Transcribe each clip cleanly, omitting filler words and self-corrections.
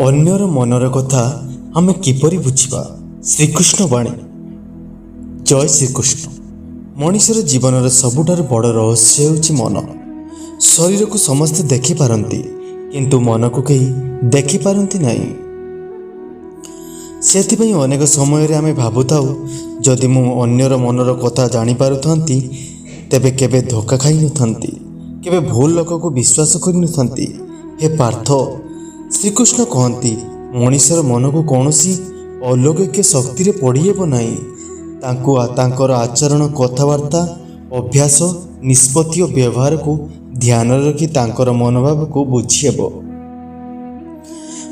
ଅନ୍ୟର ମନର କଥା ଆମେ କିପରି ବୁଝିବା? ଶ୍ରୀକୃଷ୍ଣ ବାଣୀ। ଜୟ ଶ୍ରୀକୃଷ୍ଣ। ମଣିଷର ଜୀବନର ସବୁଠାରୁ ବଡ଼ ରହସ୍ୟ ହେଉଛି ମନ। ଶରୀରକୁ ସମସ୍ତେ ଦେଖିପାରନ୍ତି, କିନ୍ତୁ ମନକୁ କେହି ଦେଖିପାରନ୍ତି ନାହିଁ। ସେଥିପାଇଁ ଅନେକ ସମୟରେ ଆମେ ଭାବୁଥାଉ, ଯଦି ମୁଁ ଅନ୍ୟର ମନର କଥା ଜାଣିପାରୁଥାନ୍ତି, ତେବେ କେବେ ଧୋକା ଖାଇନଥାନ୍ତି, କେବେ ଭୁଲ ଲୋକକୁ ବିଶ୍ୱାସ କରିନଥାନ୍ତି। ହେ ପାର୍ଥ, ଶ୍ରୀକୃଷ୍ଣ କହନ୍ତି, ମଣିଷର ମନକୁ କୌଣସି ଅଲୌକିକ ଶକ୍ତିରେ ପଢ଼ିହେବ ନାହିଁ। ତାଙ୍କୁ ତାଙ୍କର ଆଚରଣ, କଥାବାର୍ତ୍ତା, ଅଭ୍ୟାସ, ନିଷ୍ପତ୍ତି ଓ ବ୍ୟବହାରକୁ ଧ୍ୟାନରେ ରଖି ତାଙ୍କର ମନୋଭାବକୁ ବୁଝିହେବ।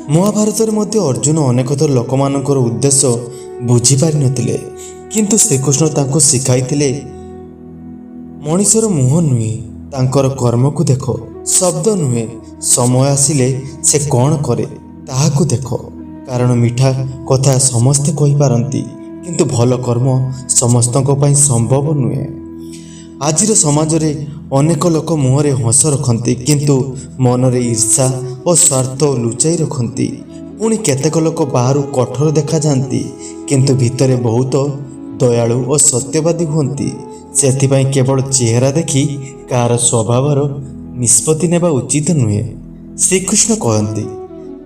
ମହାଭାରତରେ ମଧ୍ୟ ଅର୍ଜୁନ ଅନେକ ଥର ଲୋକମାନଙ୍କର ଉଦ୍ଦେଶ୍ୟ ବୁଝିପାରିନଥିଲେ, କିନ୍ତୁ ଶ୍ରୀକୃଷ୍ଣ ତାଙ୍କୁ ଶିଖାଇଥିଲେ, ମଣିଷର ମୁହଁ ନୁହେଁ, ତାଙ୍କର କର୍ମକୁ ଦେଖ। ଶବ୍ଦ ନୁହେଁ, ସମୟ ଆସିଲେ ସେ କ'ଣ କରେ ତାହାକୁ ଦେଖ। କାରଣ ମିଠା କଥା ସମସ୍ତେ କହିପାରନ୍ତି, କିନ୍ତୁ ଭଲ କର୍ମ ସମସ୍ତଙ୍କ ପାଇଁ ସମ୍ଭବ ନୁହେଁ। ଆଜିର ସମାଜରେ ଅନେକ ଲୋକ ମୁହଁରେ ହସ ରଖନ୍ତି, କିନ୍ତୁ ମନରେ ଈର୍ଷା ଓ ସ୍ୱାର୍ଥ ଲୁଚାଇ ରଖନ୍ତି। ପୁଣି କେତେକ ଲୋକ ବାହାରୁ କଠୋର ଦେଖାଯାଆନ୍ତି, କିନ୍ତୁ ଭିତରେ ବହୁତ ଦୟାଳୁ ଓ ସତ୍ୟବାଦୀ ହୁଅନ୍ତି। ସେଥିପାଇଁ କେବଳ ଚେହେରା ଦେଖି କାହାର ସ୍ୱଭାବର ନିଷ୍ପତ୍ତି ନେବା ଉଚିତ ନୁହେଁ। ଶ୍ରୀକୃଷ୍ଣ କହନ୍ତି,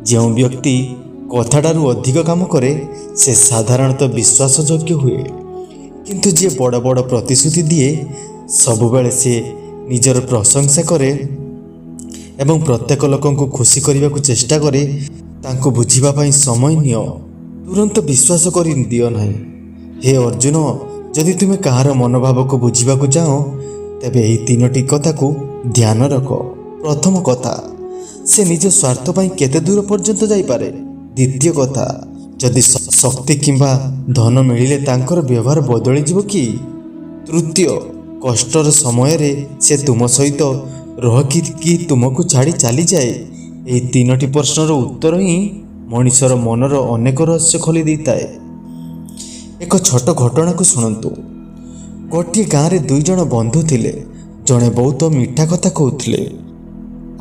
ଯେଉଁ ବ୍ୟକ୍ତି କଥାଠାରୁ ଅଧିକ କାମ କରେ, ସେ ସାଧାରଣତଃ ବିଶ୍ୱାସଯୋଗ୍ୟ ହୁଏ। କିନ୍ତୁ ଯିଏ ବଡ଼ ବଡ଼ ପ୍ରତିଶ୍ରୁତି ଦିଏ, ସବୁବେଳେ ସେ ନିଜର ପ୍ରଶଂସା କରେ ଏବଂ ପ୍ରତ୍ୟେକ ଲୋକଙ୍କୁ ଖୁସି କରିବାକୁ ଚେଷ୍ଟା କରେ, ତାଙ୍କୁ ବୁଝିବା ପାଇଁ ସମୟ ନିଅ, ତୁରନ୍ତ ବିଶ୍ୱାସ କରି ଦିଅ ନାହିଁ। ହେ ଅର୍ଜୁନ, ଯଦି ତୁମେ କାହାର ମନୋଭାବକୁ ବୁଝିବାକୁ ଚାହଁ, ତେବେ ଏହି ତିନୋଟି କଥାକୁ ଧ୍ୟାନ ରଖ। ପ୍ରଥମ କଥା, ସେ ନିଜ ସ୍ୱାର୍ଥ ପାଇଁ କେତେ ଦୂର ପର୍ଯ୍ୟନ୍ତ ଯାଇପାରେ? ଦ୍ୱିତୀୟ କଥା, ଯଦି ଶକ୍ତି କିମ୍ବା ଧନ ମିଳିଲେ ତାଙ୍କର ବ୍ୟବହାର ବଦଳିଯିବ କି? ତୃତୀୟ, କଷ୍ଟର ସମୟରେ ସେ ତୁମ ସହିତ ରହେ କି ତୁମକୁ ଛାଡ଼ି ଚାଲିଯାଏ? ଏହି ତିନୋଟି ପ୍ରଶ୍ନର ଉତ୍ତର ହିଁ ମଣିଷର ମନର ଅନେକ ରହସ୍ୟ ଖୋଲି ଦେଇଥାଏ। ଏକ ଛୋଟ ଘଟଣାକୁ ଶୁଣନ୍ତୁ। ଗୋଟିଏ ଗାଁରେ ଦୁଇ ଜଣ ବନ୍ଧୁ ଥିଲେ। ଜଣେ ବହୁତ ମିଠା କଥା କହୁଥିଲେ,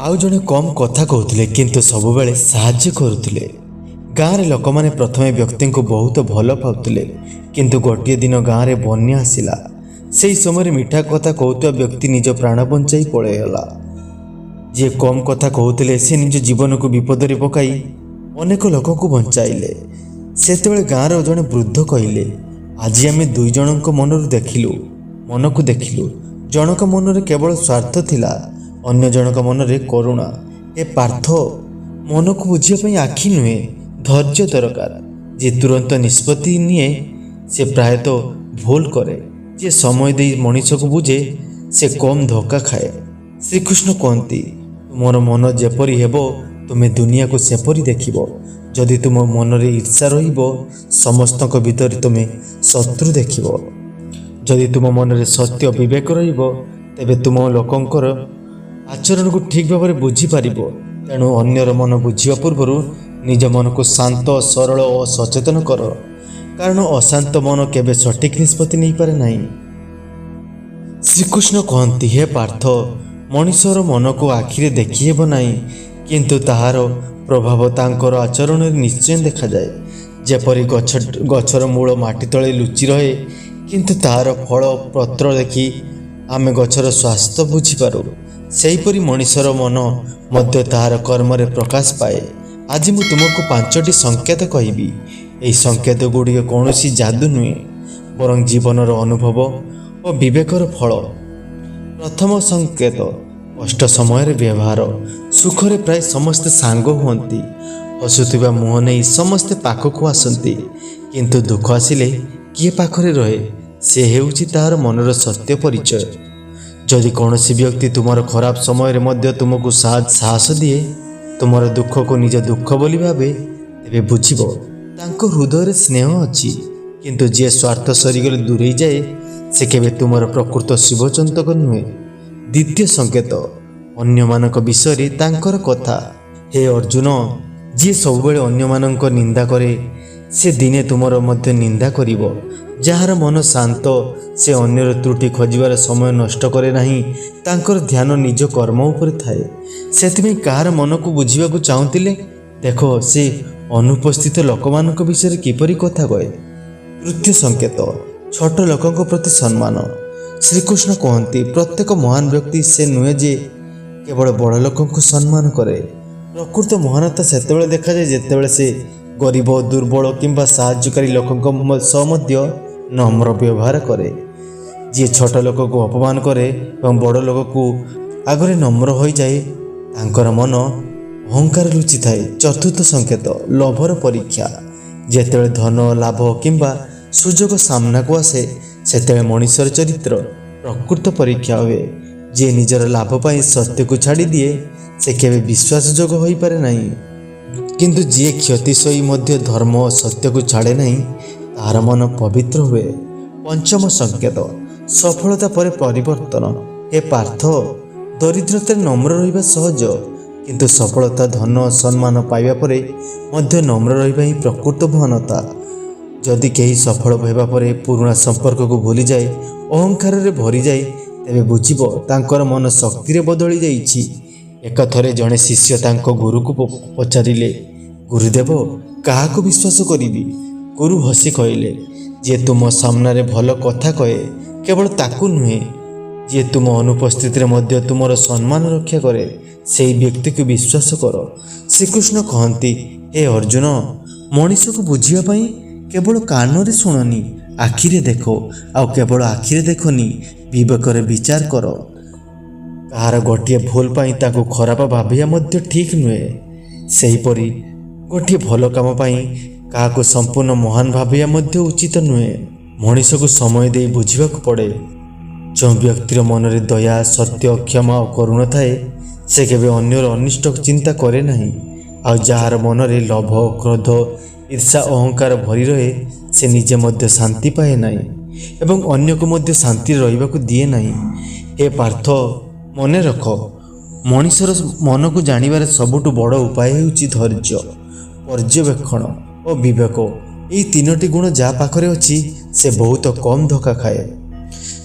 ଆଉ ଜଣେ କମ୍ କଥା କହୁଥିଲେ, କିନ୍ତୁ ସବୁବେଳେ ସାହାଯ୍ୟ କରୁଥିଲେ। ଗାଁରେ ଲୋକମାନେ ପ୍ରଥମେ ବ୍ୟକ୍ତିଙ୍କୁ ବହୁତ ଭଲ ପାଉଥିଲେ। କିନ୍ତୁ ଗୋଟିଏ ଦିନ ଗାଁରେ ବନ୍ୟା ଆସିଲା। ସେହି ସମୟରେ ମିଠା କଥା କହୁଥିବା ବ୍ୟକ୍ତି ନିଜ ପ୍ରାଣ ବଞ୍ଚାଇ ପଳାଇଗଲା। ଯିଏ କମ୍ କଥା କହୁଥିଲେ, ସେ ନିଜ ଜୀବନକୁ ବିପଦରେ ପକାଇ ଅନେକ ଲୋକଙ୍କୁ ବଞ୍ଚାଇଲେ। ସେତେବେଳେ ଗାଁର ଜଣେ ବୃଦ୍ଧ କହିଲେ, "ଆଜି ଆମେ ଦୁଇ ଜଣଙ୍କ ମନକୁ ଦେଖିଲୁ। ଜଣକ ମନରେ କେବଳ ସ୍ୱାର୍ଥ ଥିଲା, ଅନ୍ୟ ଜଣକ ମନରେ କରୁଣା।" ଏ ପାର୍ଥ, ମନକୁ ବୁଝିବା ପାଇଁ ଆଖି ନୁହେଁ, ଧୈର୍ଯ୍ୟ ଦରକାର। ଯିଏ ତୁରନ୍ତ ନିଷ୍ପତ୍ତି ନିଏ, ସେ ପ୍ରାୟତଃ ଭୁଲ କରେ। ଯିଏ ସମୟ ଦେଇ ମଣିଷକୁ ବୁଝେ, ସେ କମ୍ ଧୋକା ଖାଏ। ଶ୍ରୀକୃଷ୍ଣ କୁହନ୍ତି, ତୁମର ମନ ଯେପରି ହେବ, ତୁମେ ଦୁନିଆକୁ ସେପରି ଦେଖିବ। ଯଦି ତୁମ ମନରେ ଈର୍ଷା ରହିବ, ସମସ୍ତଙ୍କ ଭିତରେ ତୁମେ ଶତ୍ରୁ ଦେଖିବ। ଯଦି ତୁମ ମନରେ ସତ୍ୟ ବିବେକ ରହିବ, ତେବେ ତୁମ ଲୋକଙ୍କର ଆଚରଣକୁ ଠିକ୍ ଭାବରେ ବୁଝିପାରିବ। ତେଣୁ ଅନ୍ୟର ମନ ବୁଝିବା ପୂର୍ବରୁ ନିଜ ମନକୁ ଶାନ୍ତ, ସରଳ ଓ ସଚେତନ କର, କାରଣ ଅଶାନ୍ତ ମନ କେବେ ସଠିକ୍ ନିଷ୍ପତ୍ତି ନେଇପାରେ ନାହିଁ। ଶ୍ରୀକୃଷ୍ଣ କହନ୍ତି, ହେ ପାର୍ଥ, ମଣିଷର ମନକୁ ଆଖିରେ ଦେଖିହେବ ନାହିଁ, କିନ୍ତୁ ତାହାର ପ୍ରଭାବ ତାଙ୍କର ଆଚରଣରେ ନିଶ୍ଚୟ ଦେଖାଯାଏ। ଯେପରି ଗଛର ମୂଳ ମାଟି ତଳେ ଲୁଚି ରହେ, କିନ୍ତୁ ତାହାର ଫଳ ପତ୍ର ଦେଖି ଆମେ ଗଛର ସ୍ୱାସ୍ଥ୍ୟ ବୁଝିପାରୁ, ସେହିପରି ମଣିଷର ମନ ମଧ୍ୟ ତାହାର କର୍ମରେ ପ୍ରକାଶ ପାଏ। ଆଜି ମୁଁ ତୁମକୁ ପାଞ୍ଚଟି ସଂକେତ କହିବି। ଏହି ସଂକେତ ଗୁଡ଼ିକ କୌଣସି ଯାଦୁ ନୁହେଁ, ବରଂ ଜୀବନର ଅନୁଭବ ଓ ବିବେକର ଫଳ। ପ୍ରଥମ ସଂକେତ, କଷ୍ଟ ସମୟରେ ବ୍ୟବହାର। ସୁଖରେ ପ୍ରାୟ ସମସ୍ତେ ସାଙ୍ଗ ହୁଅନ୍ତି। ହସୁଥିବା ମୁହଁ ନେଇ ସମସ୍ତେ ପାଖକୁ ଆସନ୍ତି। କିନ୍ତୁ ଦୁଃଖ ଆସିଲେ କିଏ ପାଖରେ ରହେ, ସେ ହେଉଛି ତାହାର ମନର ସତ୍ୟ ପରିଚୟ। ଯଦି କୌଣସି ବ୍ୟକ୍ତି ତୁମର ଖରାପ ସମୟରେ ମଧ୍ୟ ତୁମକୁ ସାହସ ଦିଏ, ତୁମର ଦୁଃଖକୁ ନିଜ ଦୁଃଖ ବୋଲି ଭାବେ, ତେବେ ବୁଝିବ ତାଙ୍କ ହୃଦୟରେ ସ୍ନେହ ଅଛି। କିନ୍ତୁ ଯିଏ ସ୍ୱାର୍ଥ ସରିଗଲେ ଦୂରେଇ ଯାଏ, ସେ କେବେ ତୁମର ପ୍ରକୃତ ଶୁଭଚିନ୍ତକ ନୁହେଁ। ଦ୍ୱିତୀୟ ସଂକେତ, ଅନ୍ୟମାନଙ୍କ ବିଷୟରେ ତାଙ୍କର କଥା। ହେ ଅର୍ଜୁନ, ଯିଏ ସବୁବେଳେ ଅନ୍ୟମାନଙ୍କ ନିନ୍ଦା କରେ, ସେ ଦିନେ ତୁମର ମଧ୍ୟ ନିନ୍ଦା କରିବ। ଯାହାର ମନ ଶାନ୍ତ, ସେ ଅନ୍ୟର ତ୍ରୁଟି ଖୋଜିବାର ସମୟ ନଷ୍ଟ କରେ ନାହିଁ। ତାଙ୍କର ଧ୍ୟାନ ନିଜ କର୍ମ ଉପରେ ଥାଏ। ସେଥିପାଇଁ କାହାର ମନକୁ ବୁଝିବାକୁ ଚାହୁଁଥିଲେ ଦେଖ ସେ ଅନୁପସ୍ଥିତ ଲୋକମାନଙ୍କ ବିଷୟରେ କିପରି କଥା କହେ। ତୃତୀୟ ସଂକେତ, ଛୋଟ ଲୋକଙ୍କ ପ୍ରତି ସମ୍ମାନ। ଶ୍ରୀକୃଷ୍ଣ କୁହନ୍ତି, ପ୍ରତ୍ୟେକ ମହାନ ବ୍ୟକ୍ତି ସେ ନୁହେଁ ଯେ କେବଳ ବଡ଼ ଲୋକଙ୍କୁ ସମ୍ମାନ କରେ। ପ୍ରକୃତ ମହାନତା ସେତେବେଳେ ଦେଖାଯାଏ ଯେତେବେଳେ ସେ ଗରିବ, ଦୁର୍ବଳ କିମ୍ବା ସାହାଯ୍ୟକାରୀ ଲୋକଙ୍କ ସହ ମଧ୍ୟ ନମ୍ର ବ୍ୟବହାର କରେ। ଯିଏ ଛୋଟ ଲୋକକୁ ଅପମାନ କରେ ଏବଂ ବଡ଼ ଲୋକକୁ ଆଗରେ ନମ୍ର ହୋଇଯାଏ, ତାଙ୍କର ମନ ଅହଙ୍କାର ଲୁଚିଥାଏ। ଚତୁର୍ଥ ସଂକେତ, ଲୋଭର ପରୀକ୍ଷା। ଯେତେବେଳେ ଧନ ଲାଭ କିମ୍ବା ସୁଯୋଗ ସାମ୍ନାକୁ ଆସେ, ସେତେବେଳେ ମଣିଷର ଚରିତ୍ର ପ୍ରକୃତ ପରୀକ୍ଷା ହୁଏ। ଯିଏ ନିଜର ଲାଭ ପାଇଁ ସତ୍ୟକୁ ଛାଡ଼ିଦିଏ, ସେ କେବେ ବିଶ୍ୱାସଯୋଗ୍ୟ ହୋଇପାରେ ନାହିଁ। କିନ୍ତୁ ଯିଏ କ୍ଷତି ସହି ମଧ୍ୟ ଧର୍ମ ଓ ସତ୍ୟକୁ ଛାଡ଼େ ନାହିଁ, ତାହାର ମନ ପବିତ୍ର ହୁଏ। ପଞ୍ଚମ ସଂକେତ, ସଫଳତା ପରେ ପରିବର୍ତ୍ତନ। ହେ ପାର୍ଥ, ଦରିଦ୍ରତାରେ ନମ୍ର ରହିବା ସହଜ, କିନ୍ତୁ ସଫଳତା, ଧନ, ସମ୍ମାନ ପାଇବା ପରେ ମଧ୍ୟ ନମ୍ର ରହିବା ହିଁ ପ୍ରକୃତ ମହାନତା। ଯଦି କେହି ସଫଳ ହେବା ପରେ ପୁରୁଣା ସମ୍ପର୍କକୁ ଭୁଲିଯାଏ, ଅହଙ୍କାରରେ ଭରିଯାଏ, ତେବେ ବୁଝିବ ତାଙ୍କର ମନ ଶକ୍ତିରେ ବଦଳି ଯାଇଛି। ଏକଥରେ ଜଣେ ଶିଷ୍ୟ ତାଙ୍କ ଗୁରୁକୁ ପଚାରିଲେ, "ଗୁରୁଦେବ, କାହାକୁ ବିଶ୍ୱାସ କରିବି?" ଗୁରୁ ହସି କହିଲେ, "ଯିଏ ତୁମ ସାମ୍ନାରେ ଭଲ କଥା କହେ କେବଳ ତାକୁ ନୁହେଁ, ଯିଏ ତୁମ ଅନୁପସ୍ଥିତିରେ ମଧ୍ୟ ତୁମର ସମ୍ମାନ ରକ୍ଷା କରେ, ସେହି ବ୍ୟକ୍ତିକୁ ବିଶ୍ୱାସ କର।" ଶ୍ରୀକୃଷ୍ଣ କହନ୍ତି, ହେ ଅର୍ଜୁନ, ମଣିଷକୁ ବୁଝିବା ପାଇଁ କେବଳ କାନରେ ଶୁଣନି, ଆଖିରେ ଦେଖ। ଆଉ କେବଳ ଆଖିରେ ଦେଖନି, ବିବେକରେ ବିଚାର କର। କାହାର ଗୋଟିଏ ଭୁଲ ପାଇଁ ତାକୁ ଖରାପ ଭାବିବା ମଧ୍ୟ ଠିକ୍ ନୁହେଁ। ସେହିପରି ଗୋଟିଏ ଭଲ କାମ ପାଇଁ କାହାକୁ ସମ୍ପୂର୍ଣ୍ଣ ମହାନ ଭାବିବା ମଧ୍ୟ ଉଚିତ ନୁହେଁ। ମଣିଷକୁ ସମୟ ଦେଇ ବୁଝିବାକୁ ପଡ଼େ। ଯେଉଁ ବ୍ୟକ୍ତିର ମନରେ ଦୟା, ସତ୍ୟ, କ୍ଷମା ଓ କରୁଣା ଥାଏ, ସେ କେବେ ଅନ୍ୟର ଅନିଷ୍ଟ ଚିନ୍ତା କରେ ନାହିଁ। ଆଉ ଯାହାର ମନରେ ଲୋଭ, କ୍ରୋଧ, ଈର୍ଷା, ଅହଙ୍କାର ଭରି ରହେ, ସେ ନିଜେ ମଧ୍ୟ ଶାନ୍ତି ପାଏ ନାହିଁ ଏବଂ ଅନ୍ୟକୁ ମଧ୍ୟ ଶାନ୍ତିରେ ରହିବାକୁ ଦିଏ ନାହିଁ। ହେ ପାର୍ଥ, ମନେ ରଖ, ମଣିଷର ମନକୁ ଜାଣିବାର ସବୁଠୁ ବଡ଼ ଉପାୟ ହେଉଛି ଧୈର୍ଯ୍ୟ, ପର୍ଯ୍ୟବେକ୍ଷଣ ଓ ବିବେକ। ଏହି ତିନୋଟି ଗୁଣ ଯାହା ପାଖରେ ଅଛି, ସେ ବହୁତ କମ୍ ଧୋକା ଖାଏ।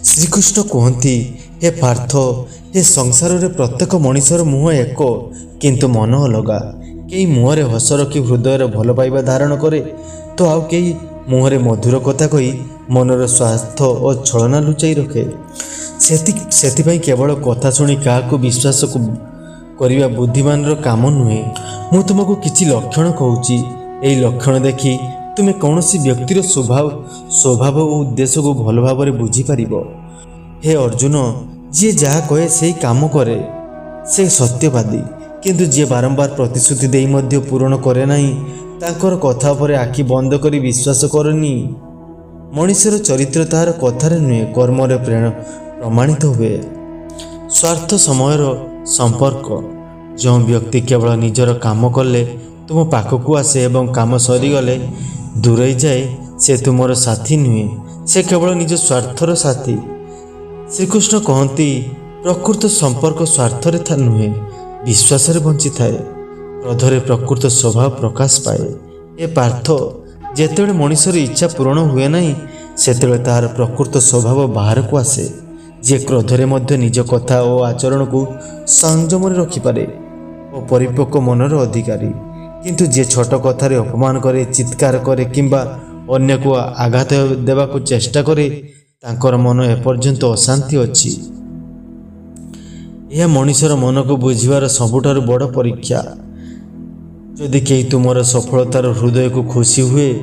ଶ୍ରୀକୃଷ୍ଣ କୁହନ୍ତି, ହେ ପାର୍ଥ, ଏ ସଂସାରରେ ପ୍ରତ୍ୟେକ ମଣିଷର ମୁହଁ ଏକ, କିନ୍ତୁ ମନ ଅଲଗା। କେହି ମୁହଁରେ ହସ ରଖି ହୃଦୟରେ ଭଲ ପାଇବା ଧାରଣ କରେ ତ ଆଉ କେହି ମୁହଁରେ ମଧୁର କଥା କହି ମନର ସ୍ୱାର୍ଥ ଓ ଛଳନା ଲୁଚାଇ ରଖେ। ସେଥିପାଇଁ କେବଳ କଥା ଶୁଣି କାହାକୁ ବିଶ୍ୱାସ କରିବା ବୁଦ୍ଧିମାନର କାମ ନୁହେଁ। ମୁଁ ତୁମକୁ କିଛି ଲକ୍ଷଣ କହୁଛି। ଏହି ଲକ୍ଷଣ ଦେଖି ତୁମେ କୌଣସି ବ୍ୟକ୍ତିର ସ୍ୱଭାବ ଓ ଉଦ୍ଦେଶ୍ୟକୁ ଭଲ ଭାବରେ ବୁଝିପାରିବ। ହେ ଅର୍ଜୁନ, ଯିଏ ଯାହା କହେ ସେଇ କାମ କରେ, ସେ ସତ୍ୟବାଦୀ। କିନ୍ତୁ ଯିଏ ବାରମ୍ବାର ପ୍ରତିଶ୍ରୁତି ଦେଇ ମଧ୍ୟ ପୂରଣ କରେ ନାହିଁ, ତାଙ୍କର କଥା ଉପରେ ଆଖି ବନ୍ଦ କରି ବିଶ୍ୱାସ କରନି। ମଣିଷର ଚରିତ୍ର ତାହାର କଥାରେ ନୁହେଁ, କର୍ମରେ ପ୍ରମାଣିତ ହୁଏ। ସ୍ୱାର୍ଥ ସମୟର ସମ୍ପର୍କ। ଯେଉଁ ବ୍ୟକ୍ତି କେବଳ ନିଜର କାମ କଲେ ତୁମ ପାଖକୁ ଆସେ ଏବଂ କାମ ସରିଗଲେ ଦୂରେଇ ଯାଏ, ସେ ତୁମର ସାଥୀ ନୁହେଁ, ସେ କେବଳ ନିଜ ସ୍ୱାର୍ଥର ସାଥୀ। ଶ୍ରୀକୃଷ୍ଣ କହନ୍ତି, ପ୍ରକୃତ ସମ୍ପର୍କ ସ୍ୱାର୍ଥରେ ନୁହେଁ, ବିଶ୍ୱାସରେ ବଞ୍ଚିଥାଏ। କ୍ରୋଧରେ ପ୍ରକୃତ ସ୍ୱଭାବ ପ୍ରକାଶ ପାଏ। ଏ ପାର୍ଥ, ଯେତେବେଳେ ମଣିଷର ଇଚ୍ଛା ପୂରଣ ହୁଏ ନାହିଁ, ସେତେବେଳେ ତାହାର ପ୍ରକୃତ ସ୍ୱଭାବ ବାହାରକୁ ଆସେ। ଯିଏ କ୍ରୋଧରେ ମଧ୍ୟ ନିଜ କଥା ଓ ଆଚରଣକୁ ସଂଯମରେ ରଖିପାରେ ଓ ପରିପକ୍ୱ ମନର ଅଧିକାରୀ। କିନ୍ତୁ ଯିଏ ଛୋଟ କଥାରେ ଅପମାନ କରେ, ଚିତ୍କାର କରେ କିମ୍ବା ଅନ୍ୟକୁ ଆଘାତ ଦେବାକୁ ଚେଷ୍ଟା କରେ, ତାଙ୍କର ମନ ଏପର୍ଯ୍ୟନ୍ତ ଅଶାନ୍ତି ଅଛି। ଏହା ମଣିଷର ମନକୁ ବୁଝିବାର ସବୁଠାରୁ ବଡ଼ ପରୀକ୍ଷା। ଯଦି କେହି ତୁମର ସଫଳତାର ହୃଦୟକୁ ଖୁସି ହୁଏ,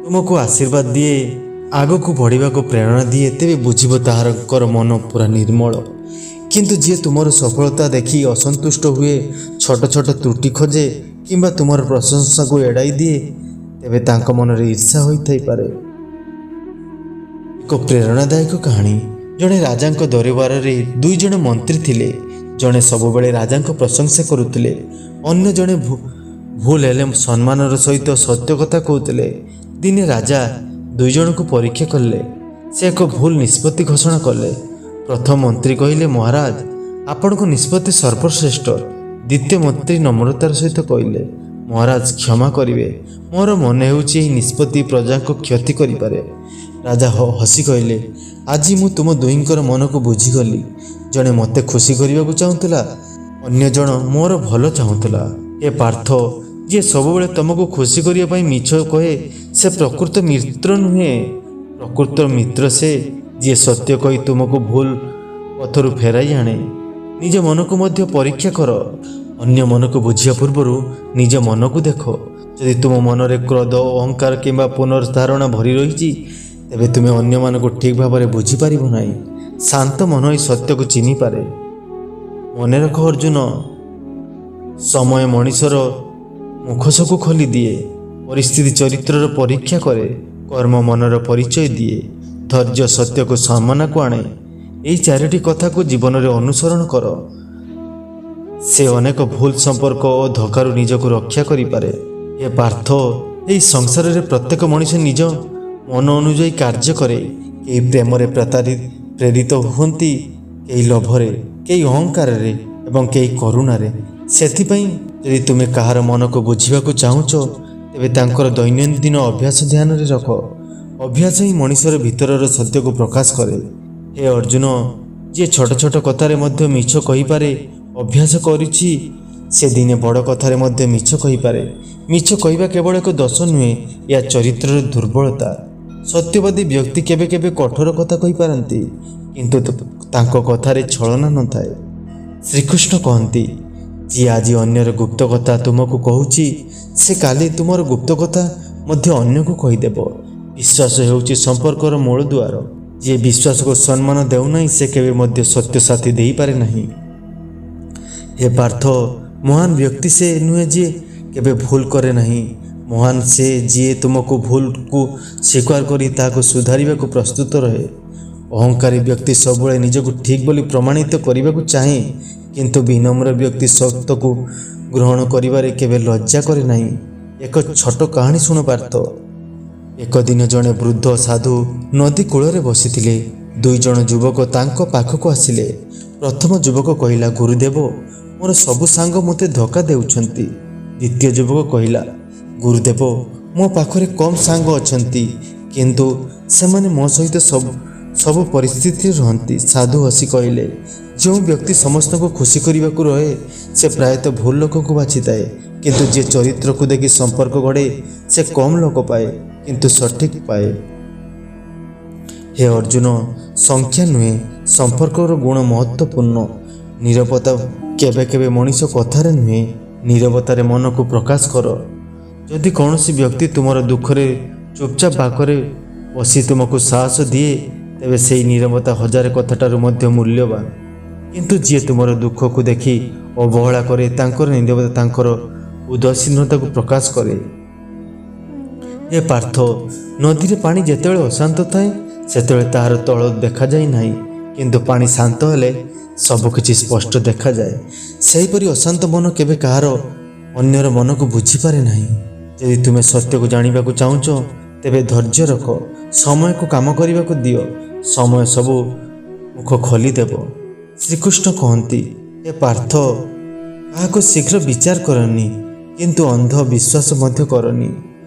ତୁମକୁ ଆଶୀର୍ବାଦ ଦିଏ, ଆଗକୁ ବଢ଼ିବାକୁ ପ୍ରେରଣା ଦିଏ, ତେବେ ବୁଝିବ ତାହାଙ୍କର ମନ ପୁରା ନିର୍ମଳ। କିନ୍ତୁ ଯିଏ ତୁମର ସଫଳତା ଦେଖି ଅସନ୍ତୁଷ୍ଟ ହୁଏ, ଛୋଟ ଛୋଟ ତ୍ରୁଟି ଖୋଜେ କିମ୍ବା ତୁମର ପ୍ରଶଂସାକୁ ଏଡ଼ାଇ ଦିଏ, ତେବେ ତାଙ୍କ ମନରେ ଈର୍ଷା ହୋଇଥାଇପାରେ। ଏକ ପ୍ରେରଣାଦାୟକ କାହାଣୀ। ଜଣେ ରାଜାଙ୍କ ଦରବାରରେ ଦୁଇ ଜଣ ମନ୍ତ୍ରୀ ଥିଲେ। ଜଣେ ସବୁବେଳେ ରାଜାଙ୍କ ପ୍ରଶଂସା କରୁଥିଲେ, ଅନ୍ୟ ଜଣେ ଭୁଲ ହେଲେ ସମ୍ମାନର ସହିତ ସତ୍ୟ କଥା କହୁଥିଲେ। ଦିନେ ରାଜା ଦୁଇ ଜଣଙ୍କୁ ପରୀକ୍ଷା କଲେ। ସେ ଏକ ଭୁଲ ନିଷ୍ପତ୍ତି ଘୋଷଣା କଲେ। ପ୍ରଥମ ମନ୍ତ୍ରୀ କହିଲେ, "ମହାରାଜ, ଆପଣଙ୍କ ନିଷ୍ପତ୍ତି ସର୍ବଶ୍ରେଷ୍ଠ।" ଦ୍ୱିତୀୟ ମନ୍ତ୍ରୀ ନମ୍ରତାର ସହିତ କହିଲେ, "ମହାରାଜ, କ୍ଷମା କରିବେ, ମୋର ମନେ ହେଉଛି ଏହି ନିଷ୍ପତ୍ତି ପ୍ରଜାଙ୍କ କ୍ଷତି କରିପାରେ।" ରାଜା ହସି କହିଲେ, "ଆଜି ମୁଁ ତୁମ ଦୁହିଁଙ୍କର ମନକୁ ବୁଝିଗଲି। ଜଣେ ମୋତେ ଖୁସି କରିବାକୁ ଚାହୁଁଥିଲା, ଅନ୍ୟ ଜଣ ମୋର ଭଲ ଚାହୁଁଥିଲା।" ହେ ପାର୍ଥ, ଯିଏ ସବୁବେଳେ ତୁମକୁ ଖୁସି କରିବା ପାଇଁ ମିଛ କହେ, ସେ ପ୍ରକୃତ ମିତ୍ର ନୁହେଁ। ପ୍ରକୃତ ମିତ୍ର ସେ ଯିଏ ସତ୍ୟ କହି ତୁମକୁ ଭୁଲ ପଥରୁ ଫେରାଇ ଆଣେ। ନିଜ ମନକୁ ମଧ୍ୟ ପରୀକ୍ଷା କର। ଅନ୍ୟ ମନକୁ ବୁଝିବା ପୂର୍ବରୁ ନିଜ ମନକୁ ଦେଖ। ଯଦି ତୁମ ମନରେ କ୍ରୋଧ, ଅହଙ୍କାର କିମ୍ବା ପୁନର୍ଧାରଣା ଭରି ରହିଛି, ତେବେ ତୁମେ ଅନ୍ୟମାନଙ୍କୁ ଠିକ୍ ଭାବରେ ବୁଝିପାରିବ ନାହିଁ। ଶାନ୍ତ ମନ ହିଁ ସତ୍ୟକୁ ଚିହ୍ନିପାରେ। ମନେ ରଖ ଅର୍ଜୁନ, ସମୟ ମଣିଷର ମୁଖୋସକୁ ଖୋଲିଦିଏ, ପରିସ୍ଥିତି ଚରିତ୍ରର ପରୀକ୍ଷା କରେ, କର୍ମ ମନର ପରିଚୟ ଦିଏ, ଧୈର୍ଯ୍ୟ ସତ୍ୟକୁ ସାମ୍ନାକୁ ଆଣେ। ଏହି ଚାରୋଟି କଥାକୁ ଜୀବନରେ ଅନୁସରଣ କର, ସେ ଅନେକ ଭୁଲ ସମ୍ପର୍କ ଓ ଧୋକାରୁ ନିଜକୁ ରକ୍ଷା କରିପାରେ। ହେ ପାର୍ଥ, ଏହି ସଂସାରରେ ପ୍ରତ୍ୟେକ ମଣିଷ ନିଜ ମନ ଅନୁଯାୟୀ କାର୍ଯ୍ୟ କରେ। କେହି ପ୍ରେମରେ ପ୍ରେରିତ ହୁଅନ୍ତି, କେହି ଲୋଭରେ, କେହି ଅହଙ୍କାରରେ ଏବଂ କେହି କରୁଣାରେ। ସେଥିପାଇଁ ଯଦି ତୁମେ କାହାର ମନକୁ ବୁଝିବାକୁ ଚାହୁଁଛ, ତେବେ ତାଙ୍କର ଦୈନନ୍ଦିନ ଅଭ୍ୟାସ ଧ୍ୟାନରେ ରଖ। ଅଭ୍ୟାସ ହିଁ ମଣିଷର ଭିତରର ସତ୍ୟକୁ ପ୍ରକାଶ କରେ। ହେ ଅର୍ଜୁନ, ଯିଏ ଛୋଟ ଛୋଟ କଥାରେ ମଧ୍ୟ ମିଛ କହିପାରେ ଅଭ୍ୟାସ କରିଛି, ସେ ଦିନେ ବଡ଼ କଥାରେ ମଧ୍ୟ ମିଛ କହିପାରେ। ମିଛ କହିବା କେବଳ ଏକ ଦୋଷ ନୁହେଁ, ଏହା ଚରିତ୍ରର ଦୁର୍ବଳତା। ସତ୍ୟବାଦୀ ବ୍ୟକ୍ତି କେବେ କେବେ କଠୋର କଥା କହିପାରନ୍ତି, କିନ୍ତୁ ତାଙ୍କ କଥାରେ ଛଳନା ନଥାଏ। ଶ୍ରୀକୃଷ୍ଣ କହନ୍ତି, ଯିଏ ଆଜି ଅନ୍ୟର ଗୁପ୍ତ କଥା ତୁମକୁ କହୁଛି, ସେ କାଲି ତୁମର ଗୁପ୍ତ କଥା ମଧ୍ୟ ଅନ୍ୟକୁ କହିଦେବ। ବିଶ୍ୱାସ ହେଉଛି ସମ୍ପର୍କର ମୂଳଦୁଆର। ଯିଏ ବିଶ୍ୱାସକୁ ସମ୍ମାନ ଦେଉନାହିଁ, ସେ କେବେ ମଧ୍ୟ ସତ୍ୟ ସାଥୀ ଦେଇପାରେ ନାହିଁ। ହେ ପାର୍ଥ, ମହାନ ବ୍ୟକ୍ତି ସେ ନୁହେଁ ଯିଏ କେବେ ଭୁଲ କରେ ନାହିଁ। ମହାନ ସେ ଯିଏ ତୁମକୁ ଭୁଲକୁ ସ୍ୱୀକାର କରି ତାହାକୁ ସୁଧାରିବାକୁ ପ୍ରସ୍ତୁତ ରହେ। ଅହଙ୍କାରୀ ବ୍ୟକ୍ତି ସବୁବେଳେ ନିଜକୁ ଠିକ୍ ବୋଲି ପ୍ରମାଣିତ କରିବାକୁ ଚାହେଁ, କିନ୍ତୁ ବିନମ୍ର ବ୍ୟକ୍ତି ସତ୍ୟକୁ ଗ୍ରହଣ କରିବାରେ କେବେ ଲଜ୍ଜା କରେ ନାହିଁ। ଏକ ଛୋଟ କାହାଣୀ ଶୁଣ ପାର୍ଥ। ଏକ ଦିନ ଜଣେ ବୃଦ୍ଧ ସାଧୁ ନଦୀ କୂଳରେ ବସିଥିଲେ। ଦୁଇ ଜଣ ଯୁବକ ତାଙ୍କ ପାଖକୁ ଆସିଲେ। ପ୍ରଥମ ଯୁବକ କହିଲା, "ଗୁରୁଦେବ, ମୋର ସବୁ ସାଙ୍ଗ ମୋତେ ଧୋକା ଦେଉଛନ୍ତି।" ଦ୍ୱିତୀୟ ଯୁବକ କହିଲା, "ଗୁରୁଦେବ, ମୋ ପାଖରେ କମ୍ ସାଙ୍ଗ ଅଛନ୍ତି, କିନ୍ତୁ ସେମାନେ ମୋ ସହିତ ସବୁ ସବୁ ପରିସ୍ଥିତିରେ ରହନ୍ତି।" ସାଧୁ ହସି କହିଲେ, "ଯେଉଁ ବ୍ୟକ୍ତି ସମସ୍ତଙ୍କୁ ଖୁସି କରିବାକୁ ରହେ, ସେ ପ୍ରାୟତଃ ଭୁଲ ଲୋକକୁ ବାଛିଥାଏ। କିନ୍ତୁ ଯିଏ ଚରିତ୍ରକୁ ଦେଖି ସମ୍ପର୍କ ଗଢ଼େ, ସେ କମ୍ ଲୋକ ପାଏ, କିନ୍ତୁ ସଠିକ୍ ପାଏ।" ହେ ଅର୍ଜୁନ, ସଂଖ୍ୟା ନୁହେଁ, ସମ୍ପର୍କର ଗୁଣ ମହତ୍ତ୍ୱପୂର୍ଣ୍ଣ। ନୀରବତା କେବେ କେବେ ମଣିଷ କଥାରେ ନୁହେଁ, ନୀରବତାରେ ମନକୁ ପ୍ରକାଶ କର। ଯଦି କୌଣସି ବ୍ୟକ୍ତି ତୁମର ଦୁଃଖରେ ଚୁପଚାପ ପାଖରେ ବସି ତୁମକୁ ସାହସ ଦିଏ, ତେବେ ସେଇ ନୀରବତା ହଜାରେ କଥାଠାରୁ ମଧ୍ୟ ମୂଲ୍ୟବାନ। କିନ୍ତୁ ଯିଏ ତୁମର ଦୁଃଖକୁ ଦେଖି ଅବହେଳା କରେ, ତାଙ୍କର ନୀରବତା ତାଙ୍କର ଉଦାସୀନତାକୁ ପ୍ରକାଶ କରେ। ହେ ପାର୍ଥ, ନଦୀରେ ପାଣି ଯେତେବେଳେ ଅଶାନ୍ତ ଥାଏ, ସେତେବେଳେ ତାହାର ତଳ ଦେଖାଯାଏ ନାହିଁ, କିନ୍ତୁ ପାଣି ଶାନ୍ତ ହେଲେ ସବୁକିଛି ସ୍ପଷ୍ଟ ଦେଖାଯାଏ। ସେହିପରି ଅଶାନ୍ତ ମନ କେବେ କାହାର ଅନ୍ୟର ମନକୁ ବୁଝିପାରେ ନାହିଁ। ଯଦି ତୁମେ ସତ୍ୟକୁ ଜାଣିବାକୁ ଚାହୁଁଛ, ତେବେ ଧୈର୍ଯ୍ୟ ରଖ। ସମୟକୁ କାମ କରିବାକୁ ଦିଅ। ସମୟ ସବୁ ମୁଖ ଖୋଲିଦେବ। ଶ୍ରୀକୃଷ୍ଣ କହନ୍ତି, ହେ ପାର୍ଥ, କାହାକୁ ଶୀଘ୍ର ବିଚାର କରନି, କିନ୍ତୁ ଅନ୍ଧ ବିଶ୍ୱାସ ମଧ୍ୟ କରନି।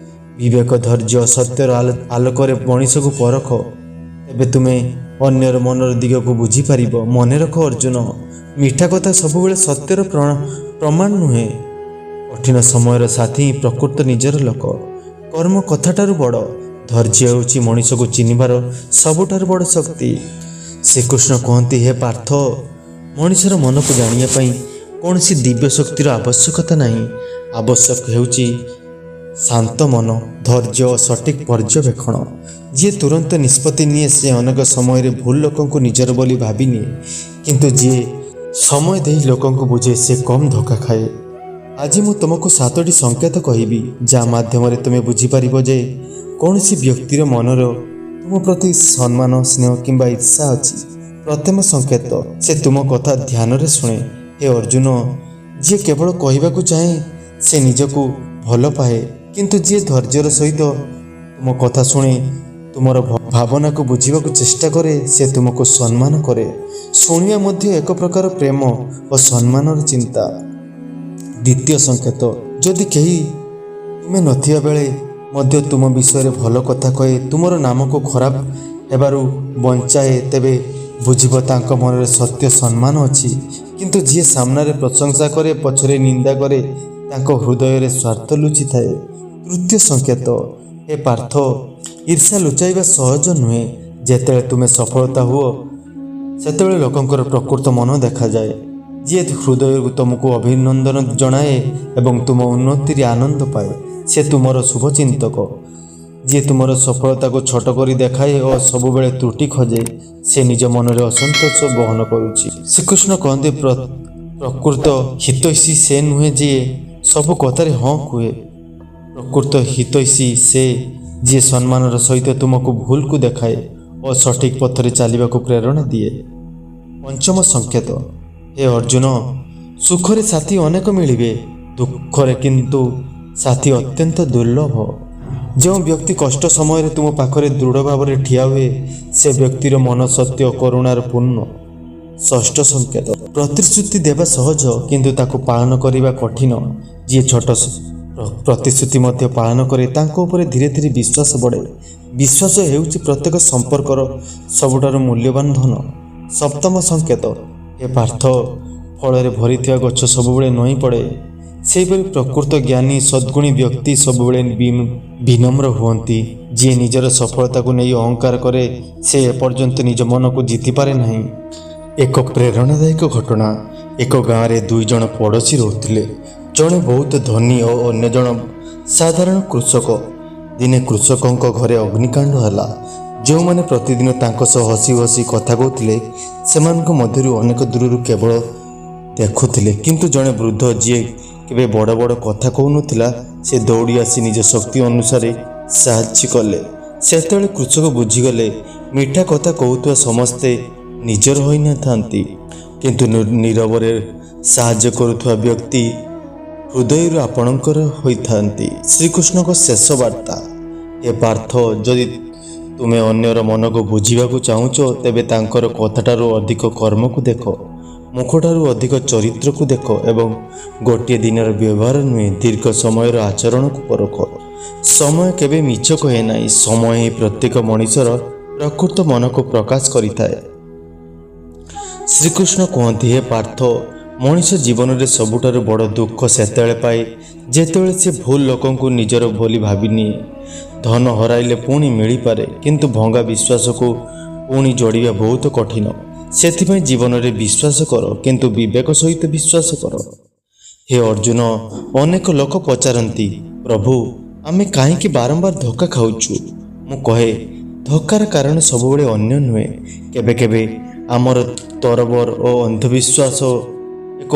ବିବେକ, ଧୈର୍ଯ୍ୟ, ସତ୍ୟର ଆଲୋକରେ ମଣିଷକୁ ପରଖ, ତେବେ ତୁମେ ଅନ୍ୟର ମନର ଦିଗକୁ ବୁଝିପାରିବ। ମନେ ରଖ ଅର୍ଜୁନ, ମିଠା କଥା ସବୁବେଳେ ସତ୍ୟର ପ୍ରମାଣ ନୁହେଁ। କଠିନ ସମୟର ସାଥୀ ହିଁ ପ୍ରକୃତ ନିଜର ଲୋକ। କର୍ମ କଥାଠାରୁ ବଡ଼। ଧୈର୍ଯ୍ୟ ହେଉଛି ମଣିଷକୁ ଚିହ୍ନିବାର ସବୁଠାରୁ ବଡ଼ ଶକ୍ତି। ଶ୍ରୀକୃଷ୍ଣ କୁହନ୍ତି, ହେ ପାର୍ଥ, ମଣିଷର ମନକୁ ଜାଣିବା ପାଇଁ କୌଣସି ଦିବ୍ୟ ଶକ୍ତିର ଆବଶ୍ୟକତା ନାହିଁ। ଆବଶ୍ୟକ ହେଉଛି ଶାନ୍ତ ମନ, ଧୈର୍ଯ୍ୟ ଓ ସଠିକ୍ ପର୍ଯ୍ୟବେକ୍ଷଣ। ଯିଏ ତୁରନ୍ତ ନିଷ୍ପତ୍ତି ନିଏ, ସେ ଅନେକ ସମୟରେ ଭୁଲ ଲୋକଙ୍କୁ ନିଜର ବୋଲି ଭାବିନିଏ, କିନ୍ତୁ ଯିଏ ସମୟ ଦେଇ ଲୋକଙ୍କୁ ବୁଝେ, ସେ କମ୍ ଧୋକା ଖାଏ। ଆଜି ମୁଁ ତୁମକୁ ସାତଟି ସଂକେତ କହିବି, ଯାହା ମାଧ୍ୟମରେ ତୁମେ ବୁଝିପାରିବ ଯେ କୌଣସି ବ୍ୟକ୍ତିର ମନର ତୁମ ପ୍ରତି ସମ୍ମାନ, ସ୍ନେହ କିମ୍ବା ଈର୍ଷା ଅଛି। ପ୍ରଥମ ସଂକେତ, ସେ ତୁମ କଥା ଧ୍ୟାନରେ ଶୁଣେ। ହେ ଅର୍ଜୁନ, ଯିଏ କେବଳ କହିବାକୁ ଚାହେଁ, ସେ ନିଜକୁ ଭଲ ପାଏ, କିନ୍ତୁ ଯିଏ ଧୈର୍ଯ୍ୟର ସହିତ ତୁମ କଥା ଶୁଣେ, ତୁମର ଭାବନାକୁ ବୁଝିବାକୁ ଚେଷ୍ଟା କରେ, ସେ ତୁମକୁ ସମ୍ମାନ କରେ। ଶୁଣିବା ମଧ୍ୟ ଏକ ପ୍ରକାର ପ୍ରେମ ଓ ସମ୍ମାନର ଚିନ୍ତା। ଦ୍ୱିତୀୟ ସଂକେତ, ଯଦି କେହି ତୁମେ ନଥିବା ବେଳେ ମଧ୍ୟ ତୁମ ବିଷୟରେ ଭଲ କଥା କହେ, ତୁମର ନାମକୁ ଖରାପ ହେବାରୁ ବଞ୍ଚାଏ, ତେବେ ବୁଝିବ ତାଙ୍କ ମନରେ ସତ୍ୟ ସମ୍ମାନ ଅଛି। କିନ୍ତୁ ଯିଏ ସାମ୍ନାରେ ପ୍ରଶଂସା କରେ, ପଛରେ ନିନ୍ଦା କରେ, ତାଙ୍କ ହୃଦୟରେ ସ୍ୱାର୍ଥ ଲୁଚିଥାଏ। ତୃତୀୟ ସଂକେତ, ହେ ପାର୍ଥ, ଈର୍ଷା ଲୁଚାଇବା ସହଜ ନୁହେଁ। ଯେତେବେଳେ ତୁମେ ସଫଳତା ହୁଅ, ସେତେବେଳେ ଲୋକଙ୍କର ପ୍ରକୃତ ମନ ଦେଖାଯାଏ। ଯିଏ ହୃଦୟରୁ ତୁମକୁ ଅଭିନନ୍ଦନ ଜଣାଏ ଏବଂ ତୁମ ଉନ୍ନତିରେ ଆନନ୍ଦ ପାଏ, ସେ ତୁମର ଶୁଭଚିନ୍ତକ। ଯିଏ ତୁମର ସଫଳତାକୁ ଛୋଟ କରି ଦେଖାଏ ଓ ସବୁବେଳେ ତ୍ରୁଟି ଖୋଜେ, ସେ ନିଜ ମନରେ ଅସନ୍ତୋଷ ବହନ କରୁଛି। ଶ୍ରୀକୃଷ୍ଣ କହନ୍ତି, ପ୍ରକୃତ ହିତୈଷୀ ସେ ନୁହେଁ ଯିଏ ସବୁ କଥାରେ ହଁ କୁହେ। ପ୍ରକୃତ ହିତୈଷୀ ସେ ଯିଏ ସମ୍ମାନର ସହିତ ତୁମକୁ ଭୁଲକୁ ଦେଖାଏ ଓ ସଠିକ୍ ପଥରେ ଚାଲିବାକୁ ପ୍ରେରଣା ଦିଏ। ପଞ୍ଚମ ସଂକେତ, ହେ ଅର୍ଜୁନ, ସୁଖରେ ସାଥୀ ଅନେକ ମିଳିବେ, ଦୁଃଖରେ କିନ୍ତୁ ସାଥୀ ଅତ୍ୟନ୍ତ ଦୁର୍ଲଭ। ଯେଉଁ ବ୍ୟକ୍ତି କଷ୍ଟ ସମୟରେ ତୁମ ପାଖରେ ଦୃଢ଼ ଭାବରେ ଠିଆ ହୁଏ, ସେ ବ୍ୟକ୍ତିର ମନ ସତ୍ୟ କରୁଣାର ପୂର୍ଣ୍ଣ। ଷଷ୍ଠ ସଂକେତ, ପ୍ରତିଶ୍ରୁତି ଦେବା ସହଜ, କିନ୍ତୁ ତାକୁ ପାଳନ କରିବା କଠିନ। ଯିଏ ଛୋଟ ପ୍ରତିଶ୍ରୁତି ମଧ୍ୟ ପାଳନ କରେ, ତାଙ୍କ ଉପରେ ଧୀରେ ଧୀରେ ବିଶ୍ୱାସ ବଢ଼େ। ବିଶ୍ୱାସ ହେଉଛି ପ୍ରତ୍ୟେକ ସମ୍ପର୍କର ସବୁଠାରୁ ମୂଲ୍ୟବାନ ଧନ। ସପ୍ତମ ସଂକେତ, ହେ ପାର୍ଥ, ଫଳରେ ଭରିଥିବା ଗଛ ସବୁବେଳେ ନଇଁ ପଡ଼େ। ସେହିପରି ପ୍ରକୃତ ଜ୍ଞାନୀ ସଦ୍ଗୁଣୀ ବ୍ୟକ୍ତି ସବୁବେଳେ ବିନମ୍ର ହୁଅନ୍ତି। ଯିଏ ନିଜର ସଫଳତାକୁ ନେଇ ଅହଙ୍କାର କରେ, ସେ ଏପର୍ଯ୍ୟନ୍ତ ନିଜ ମନକୁ ଜିତିପାରେ ନାହିଁ। ଏକ ପ୍ରେରଣାଦାୟକ ଘଟଣା। ଏକ ଗାଁରେ ଦୁଇ ଜଣ ପଡ଼ୋଶୀ ରହୁଥିଲେ। ଜଣେ ବହୁତ ଧନୀ ଓ ଅନ୍ୟ ଜଣ ସାଧାରଣ କୃଷକ। ଦିନେ କୃଷକଙ୍କ ଘରେ ଅଗ୍ନିକାଣ୍ଡ ହେଲା। ଯେଉଁମାନେ ପ୍ରତିଦିନ ତାଙ୍କ ସହ ହସି ହସି କଥା କହୁଥିଲେ, ସେମାନଙ୍କ ମଧ୍ୟରୁ ଅନେକ ଦୂରରୁ କେବଳ ଦେଖୁଥିଲେ। କିନ୍ତୁ ଜଣେ ବୃଦ୍ଧ, ଯିଏ କେବେ ବଡ଼ ବଡ଼ କଥା କହୁନଥିଲା, ସେ ଦୌଡ଼ି ଆସି ନିଜ ଶକ୍ତି ଅନୁସାରେ ସାହାଯ୍ୟ କଲେ। ସେତେବେଳେ କୃଷକ ବୁଝିଗଲେ, ମିଠା କଥା କହୁଥିବା ସମସ୍ତେ ନିଜର ହୋଇନଥାନ୍ତି, କିନ୍ତୁ ନୀରବରେ ସାହାଯ୍ୟ କରୁଥିବା ବ୍ୟକ୍ତି ହୃଦୟରୁ ଆପଣଙ୍କର ହୋଇଥାନ୍ତି। ଶ୍ରୀକୃଷ୍ଣଙ୍କ ଶେଷ ବାର୍ତ୍ତା, ହେ ପାର୍ଥ, ଯଦି ତୁମେ ଅନ୍ୟର ମନକୁ ବୁଝିବାକୁ ଚାହୁଁଛ, ତେବେ ତାଙ୍କର କଥାଠାରୁ ଅଧିକ କର୍ମକୁ ଦେଖ, ମୁଖଠାରୁ ଅଧିକ ଚରିତ୍ରକୁ ଦେଖ ଏବଂ ଗୋଟିଏ ଦିନର ବ୍ୟବହାର ନୁହେଁ, ଦୀର୍ଘ ସମୟର ଆଚରଣକୁ ପରଖ। ସମୟ କେବେ ମିଛ କହେ ନାହିଁ। ସମୟ ହିଁ ପ୍ରତ୍ୟେକ ମଣିଷର ପ୍ରକୃତ ମନକୁ ପ୍ରକାଶ କରିଥାଏ। ଶ୍ରୀକୃଷ୍ଣ କୁହନ୍ତି, ହେ ପାର୍ଥ, ମଣିଷ ଜୀବନରେ ସବୁଠାରୁ ବଡ଼ ଦୁଃଖ ସେତେବେଳେ ପାଏ ଯେତେବେଳେ ସେ ଭୁଲ ଲୋକଙ୍କୁ ନିଜର ବୋଲି ଭାବିନିଏ। ଧନ ହରାଇଲେ ପୁଣି ମିଳିପାରେ, କିନ୍ତୁ ଭଙ୍ଗା ବିଶ୍ୱାସକୁ ପୁଣି ଯୋଡ଼ିବା ବହୁତ କଠିନ। ସେଥିପାଇଁ ଜୀବନରେ ବିଶ୍ୱାସ କର, କିନ୍ତୁ ବିବେକ ସହିତ ବିଶ୍ୱାସ କର। ହେ ଅର୍ଜୁନ, ଅନେକ ଲୋକ ପଚାରନ୍ତି, ପ୍ରଭୁ, ଆମେ କାହିଁକି ବାରମ୍ବାର ଧୋକା ଖାଉଛୁ? ମୁଁ କହେ, ଧୋକାର କାରଣ ସବୁବେଳେ ଅନ୍ୟ ନୁହେଁ। କେବେ କେବେ ଆମର ତରବର ଓ ଅନ୍ଧବିଶ୍ୱାସ, ଏକ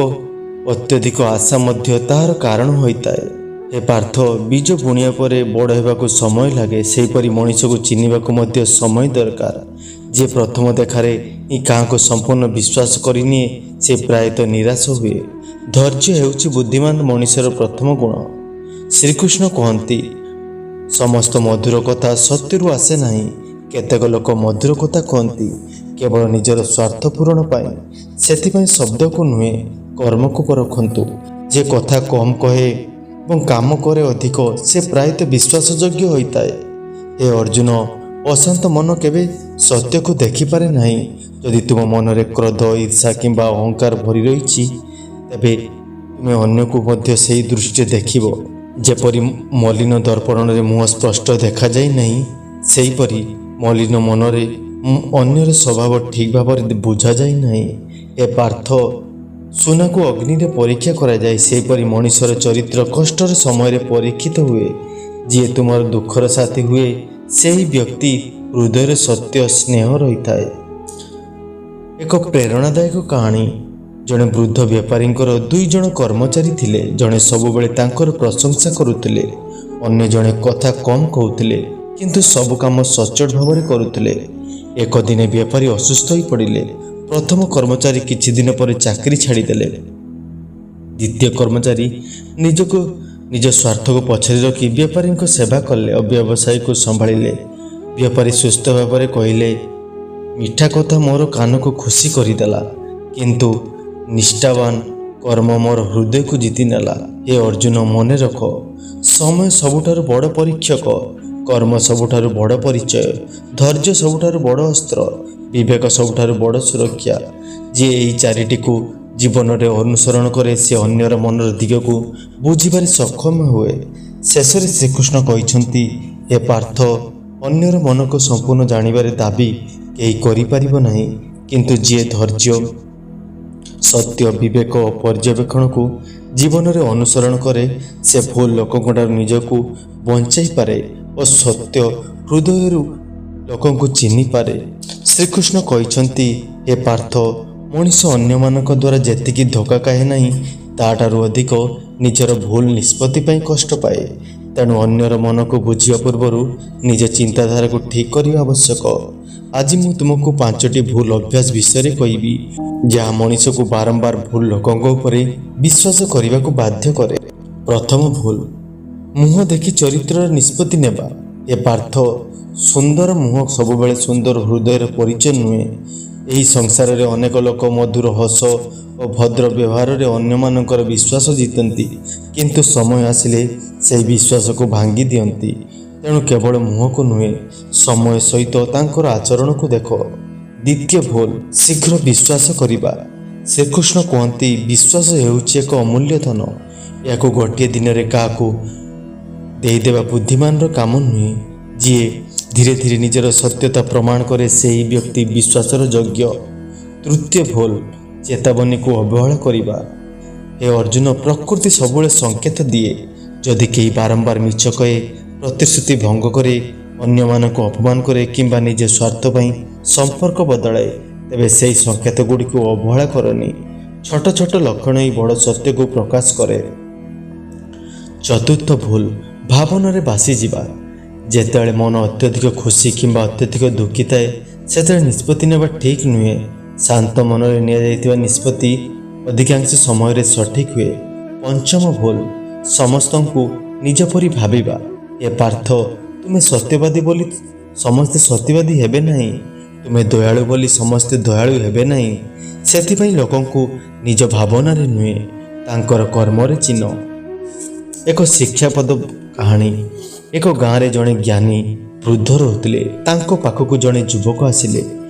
ଅତ୍ୟଧିକ ଆଶା ମଧ୍ୟ ତାହାର କାରଣ ହୋଇଥାଏ। ହେ ପାର୍ଥ, ବୀଜ ବୁଣିବା ପରେ ବଡ଼ ହେବାକୁ ସମୟ ଲାଗେ, ସେହିପରି ମଣିଷକୁ ଚିହ୍ନିବାକୁ ମଧ୍ୟ ସମୟ ଦରକାର। ଯିଏ ପ୍ରଥମ ଦେଖାରେ ହିଁ କାହାକୁ ସମ୍ପୂର୍ଣ୍ଣ ବିଶ୍ୱାସ କରିନିଏ, ସେ ପ୍ରାୟତଃ ନିରାଶ ହୁଏ। ଧୈର୍ଯ୍ୟ ହେଉଛି ବୁଦ୍ଧିମାନ ମଣିଷର ପ୍ରଥମ ଗୁଣ। ଶ୍ରୀକୃଷ୍ଣ କୁହନ୍ତି, ସମସ୍ତ ମଧୁର କଥା ସତ୍ୟରୁ ଆସେ ନାହିଁ। କେତେକ ଲୋକ ମଧୁର କଥା କୁହନ୍ତି କେବଳ ନିଜର ସ୍ୱାର୍ଥ ପୂରଣ ପାଇଁ। ସେଥିପାଇଁ ଶବ୍ଦକୁ ନୁହେଁ, କର୍ମକୁ ପରଖନ୍ତୁ। ଯେ କଥା କମ୍ କହେ ଏବଂ କାମ କରେ ଅଧିକ, ସେ ପ୍ରାୟତଃ ବିଶ୍ୱାସଯୋଗ୍ୟ ହୋଇଥାଏ। ହେ ଅର୍ଜୁନ, ଅଶାନ୍ତ ମନ କେବେ ସତ୍ୟକୁ ଦେଖିପାରେ ନାହିଁ। ଯଦି ତୁମ ମନରେ କ୍ରୋଧ, ଈର୍ଷା କିମ୍ବା ଅହଙ୍କାର ଭରି ରହିଛି, ତେବେ ତୁମେ ଅନ୍ୟକୁ ମଧ୍ୟ ସେହି ଦୃଷ୍ଟିରେ ଦେଖିବ। ଯେପରି ମଲିନ ଦର୍ପଣରେ ମୁହଁ ସ୍ପଷ୍ଟ ଦେଖାଯାଏ ନାହିଁ, ସେହିପରି ମଲିନ ମନରେ ଅନ୍ୟର ସ୍ୱଭାବ ଠିକ୍ ଭାବରେ ବୁଝାଯାଏ ନାହିଁ। ହେ ପାର୍ଥ, ସୁନାକୁ ଅଗ୍ନିରେ ପରୀକ୍ଷା କରାଯାଏ, ସେହିପରି ମଣିଷର ଚରିତ୍ର କଷ୍ଟର ସମୟରେ ପରୀକ୍ଷିତ ହୁଏ। ଯିଏ ତୁମର ଦୁଃଖର ସାଥୀ ହୁଏ, ସେହି ବ୍ୟକ୍ତି ହୃଦୟରେ ସତ୍ୟ ସ୍ନେହ ରହିଥାଏ। ଏକ ପ୍ରେରଣାଦାୟକ କାହାଣୀ। ଜଣେ ବୃଦ୍ଧ ବେପାରୀଙ୍କର ଦୁଇ ଜଣ କର୍ମଚାରୀ ଥିଲେ। ଜଣେ ସବୁବେଳେ ତାଙ୍କର ପ୍ରଶଂସା କରୁଥିଲେ, ଅନ୍ୟ ଜଣେ କଥା କମ୍ କହୁଥିଲେ, କିନ୍ତୁ ସବୁ କାମ ସଚ୍ଚୋଟ ଭାବରେ କରୁଥିଲେ। ଏକ ଦିନେ ବେପାରୀ ଅସୁସ୍ଥ ହୋଇପଡ଼ିଲେ। ପ୍ରଥମ କର୍ମଚାରୀ କିଛି ଦିନ ପରେ ଚାକିରି ଛାଡ଼ିଦେଲେ। ଦ୍ୱିତୀୟ କର୍ମଚାରୀ ନିଜକୁ ନିଜ ସ୍ୱାର୍ଥକୁ ପଛରେ ରଖି ବେପାରୀଙ୍କ ସେବା କଲେ ଓ ବ୍ୟବସାୟକୁ ସମ୍ଭାଳିଲେ। ବେପାରୀ ସୁସ୍ଥ ଭାବରେ କହିଲେ, ମିଠା କଥା ମୋର କାନକୁ ଖୁସି କରିଦେଲା, କିନ୍ତୁ ନିଷ୍ଠାବାନ କର୍ମ ମୋର ହୃଦୟକୁ ଜିତିନେଲା। ହେ ଅର୍ଜୁନ, ମନେ ରଖ, ସମୟ ସବୁଠାରୁ ବଡ଼ ପରୀକ୍ଷକ, କର୍ମ ସବୁଠାରୁ ବଡ଼ ପରିଚୟ, ଧୈର୍ଯ୍ୟ ସବୁଠାରୁ ବଡ଼ ଅସ୍ତ୍ର, ବିବେକ ସବୁଠାରୁ ବଡ଼ ସୁରକ୍ଷା। ଯିଏ ଏହି ଚାରିଟିକୁ ଜୀବନରେ ଅନୁସରଣ କରେ, ସେ ଅନ୍ୟର ମନର ଦିଗକୁ ବୁଝିବାରେ ସକ୍ଷମ ହୁଏ। ଶେଷରେ ଶ୍ରୀକୃଷ୍ଣ କହିଛନ୍ତି, ହେ ପାର୍ଥ, ଅନ୍ୟର ମନକୁ ସମ୍ପୂର୍ଣ୍ଣ ଜାଣିବାରେ ଦାବି କେହି କରିପାରିବ ନାହିଁ, କିନ୍ତୁ ଯିଏ ଧୈର୍ଯ୍ୟ, ସତ୍ୟ, ବିବେକ ଓ ପର୍ଯ୍ୟବେକ୍ଷଣକୁ ଜୀବନରେ ଅନୁସରଣ କରେ, ସେ ଭୁଲ ଲୋକଙ୍କଠାରୁ ନିଜକୁ ବଞ୍ଚାଇ ପାରେ ଓ ସତ୍ୟ ହୃଦୟରୁ ଲୋକଙ୍କୁ ଚିହ୍ନିପାରେ। ଶ୍ରୀକୃଷ୍ଣ କହିଛନ୍ତି, ହେ ପାର୍ଥ, ମଣିଷ ଅନ୍ୟମାନଙ୍କ ଦ୍ୱାରା ଯେତିକି ଧୋକା ଖାଏ ନାହିଁ, ତାଠାରୁ ଅଧିକ ନିଜର ଭୁଲ ନିଷ୍ପତ୍ତି ପାଇଁ କଷ୍ଟ ପାଏ। ତେଣୁ ଅନ୍ୟର ମନକୁ ବୁଝିବା ପୂର୍ବରୁ ନିଜ ଚିନ୍ତାଧାରାକୁ ଠିକ୍ କରିବା ଆବଶ୍ୟକ। ଆଜି ମୁଁ ତୁମକୁ ପାଞ୍ଚଟି ଭୁଲ ଅଭ୍ୟାସ ବିଷୟରେ କହିବି, ଯାହା ମଣିଷକୁ ବାରମ୍ବାର ଭୁଲ ଲୋକଙ୍କ ଉପରେ ବିଶ୍ୱାସ କରିବାକୁ ବାଧ୍ୟ କରେ। ପ୍ରଥମ ଭୁଲ, ମୁହଁ ଦେଖି ଚରିତ୍ରର ନିଷ୍ପତ୍ତି ନେବା। ହେ ପାର୍ଥ, ସୁନ୍ଦର ମୁହଁ ସବୁବେଳେ ସୁନ୍ଦର ହୃଦୟର ପରିଚୟ ନୁହେଁ। ଏହି ସଂସାରରେ ଅନେକ ଲୋକ ମଧୁର ହସ ଓ ଭଦ୍ର ବ୍ୟବହାରରେ ଅନ୍ୟମାନଙ୍କର ବିଶ୍ୱାସ ଜିତନ୍ତି, କିନ୍ତୁ ସମୟ ଆସିଲେ ସେହି ବିଶ୍ୱାସକୁ ଭାଙ୍ଗି ଦିଅନ୍ତି। ତେଣୁ କେବଳ ମୁହଁକୁ ନୁହେଁ, ସମୟ ସହିତ ତାଙ୍କର ଆଚରଣକୁ ଦେଖ। ଦ୍ୱିତୀୟ ଭୁଲ, ଶୀଘ୍ର ବିଶ୍ୱାସ କରିବା। ଶ୍ରୀକୃଷ୍ଣ କୁହନ୍ତି, ବିଶ୍ୱାସ ହେଉଛି ଏକ ଅମୂଲ୍ୟ ଧନ। ଏହାକୁ ଗୋଟିଏ ଦିନରେ କାହାକୁ ଦେଇଦେବା ବୁଦ୍ଧିମାନର କାମ ନୁହେଁ। ଯିଏ ଧୀରେ ଧୀରେ ନିଜର ସତ୍ୟତା ପ୍ରମାଣ କରେ, ସେହି ବ୍ୟକ୍ତି ବିଶ୍ୱାସର ଯୋଗ୍ୟ। ତୃତୀୟ ଭୁଲ, ଚେତାବନୀକୁ ଅବହେଳା କରିବା। ହେ ଅର୍ଜୁନ, ପ୍ରକୃତି ସବୁବେଳେ ସଂକେତ ଦିଏ। ଯଦି କେହି ବାରମ୍ବାର ମିଛ କହେ, ପ୍ରତିଶ୍ରୁତି ଭଙ୍ଗ କରେ, ଅନ୍ୟମାନଙ୍କୁ ଅପମାନ କରେ କିମ୍ବା ନିଜ ସ୍ୱାର୍ଥ ପାଇଁ ସମ୍ପର୍କ ବଦଳାଏ, ତେବେ ସେହି ସଂକେତ ଗୁଡ଼ିକୁ ଅବହେଳା କରନି। ଛୋଟ ଛୋଟ ଲକ୍ଷଣ ହିଁ ବଡ଼ ସତ୍ୟକୁ ପ୍ରକାଶ କରେ। ଚତୁର୍ଥ ଭୁଲ, ଭାବନାରେ ଭାସିଯିବା। ଯେତେବେଳେ ମନ ଅତ୍ୟଧିକ ଖୁସି କିମ୍ବା ଅତ୍ୟଧିକ ଦୁଃଖୀ ଥାଏ, ସେତେବେଳେ ନିଷ୍ପତ୍ତି ନେବା ଠିକ୍ ନୁହେଁ। ଶାନ୍ତ ମନରେ ନିଆଯାଇଥିବା ନିଷ୍ପତ୍ତି ଅଧିକାଂଶ ସମୟରେ ସଠିକ୍ ହୁଏ। ପଞ୍ଚମ ଭୁଲ, ସମସ୍ତଙ୍କୁ ନିଜ ପରି ଭାବିବା। ହେ ପାର୍ଥ, ତୁମେ ସତ୍ୟବାଦୀ ବୋଲି ସମସ୍ତେ ସତ୍ୟବାଦୀ ହେବେ ନାହିଁ। ତୁମେ ଦୟାଳୁ ବୋଲି ସମସ୍ତେ ଦୟାଳୁ ହେବେ ନାହିଁ। ସେଥିପାଇଁ ଲୋକଙ୍କୁ ନିଜ ଭାବନାରେ ନୁହେଁ, ତାଙ୍କର କର୍ମରେ ଚିହ୍ନ। ଏକ ଶିକ୍ଷାପ୍ରଦ କାହାଣୀ। ଏକ ଗାଁରେ ଜଣେ ଜ୍ଞାନୀ ବୃଦ୍ଧ ରହୁଥିଲେ। ତାଙ୍କ ପାଖକୁ ଜଣେ ଯୁବକ ଆସିଲେ।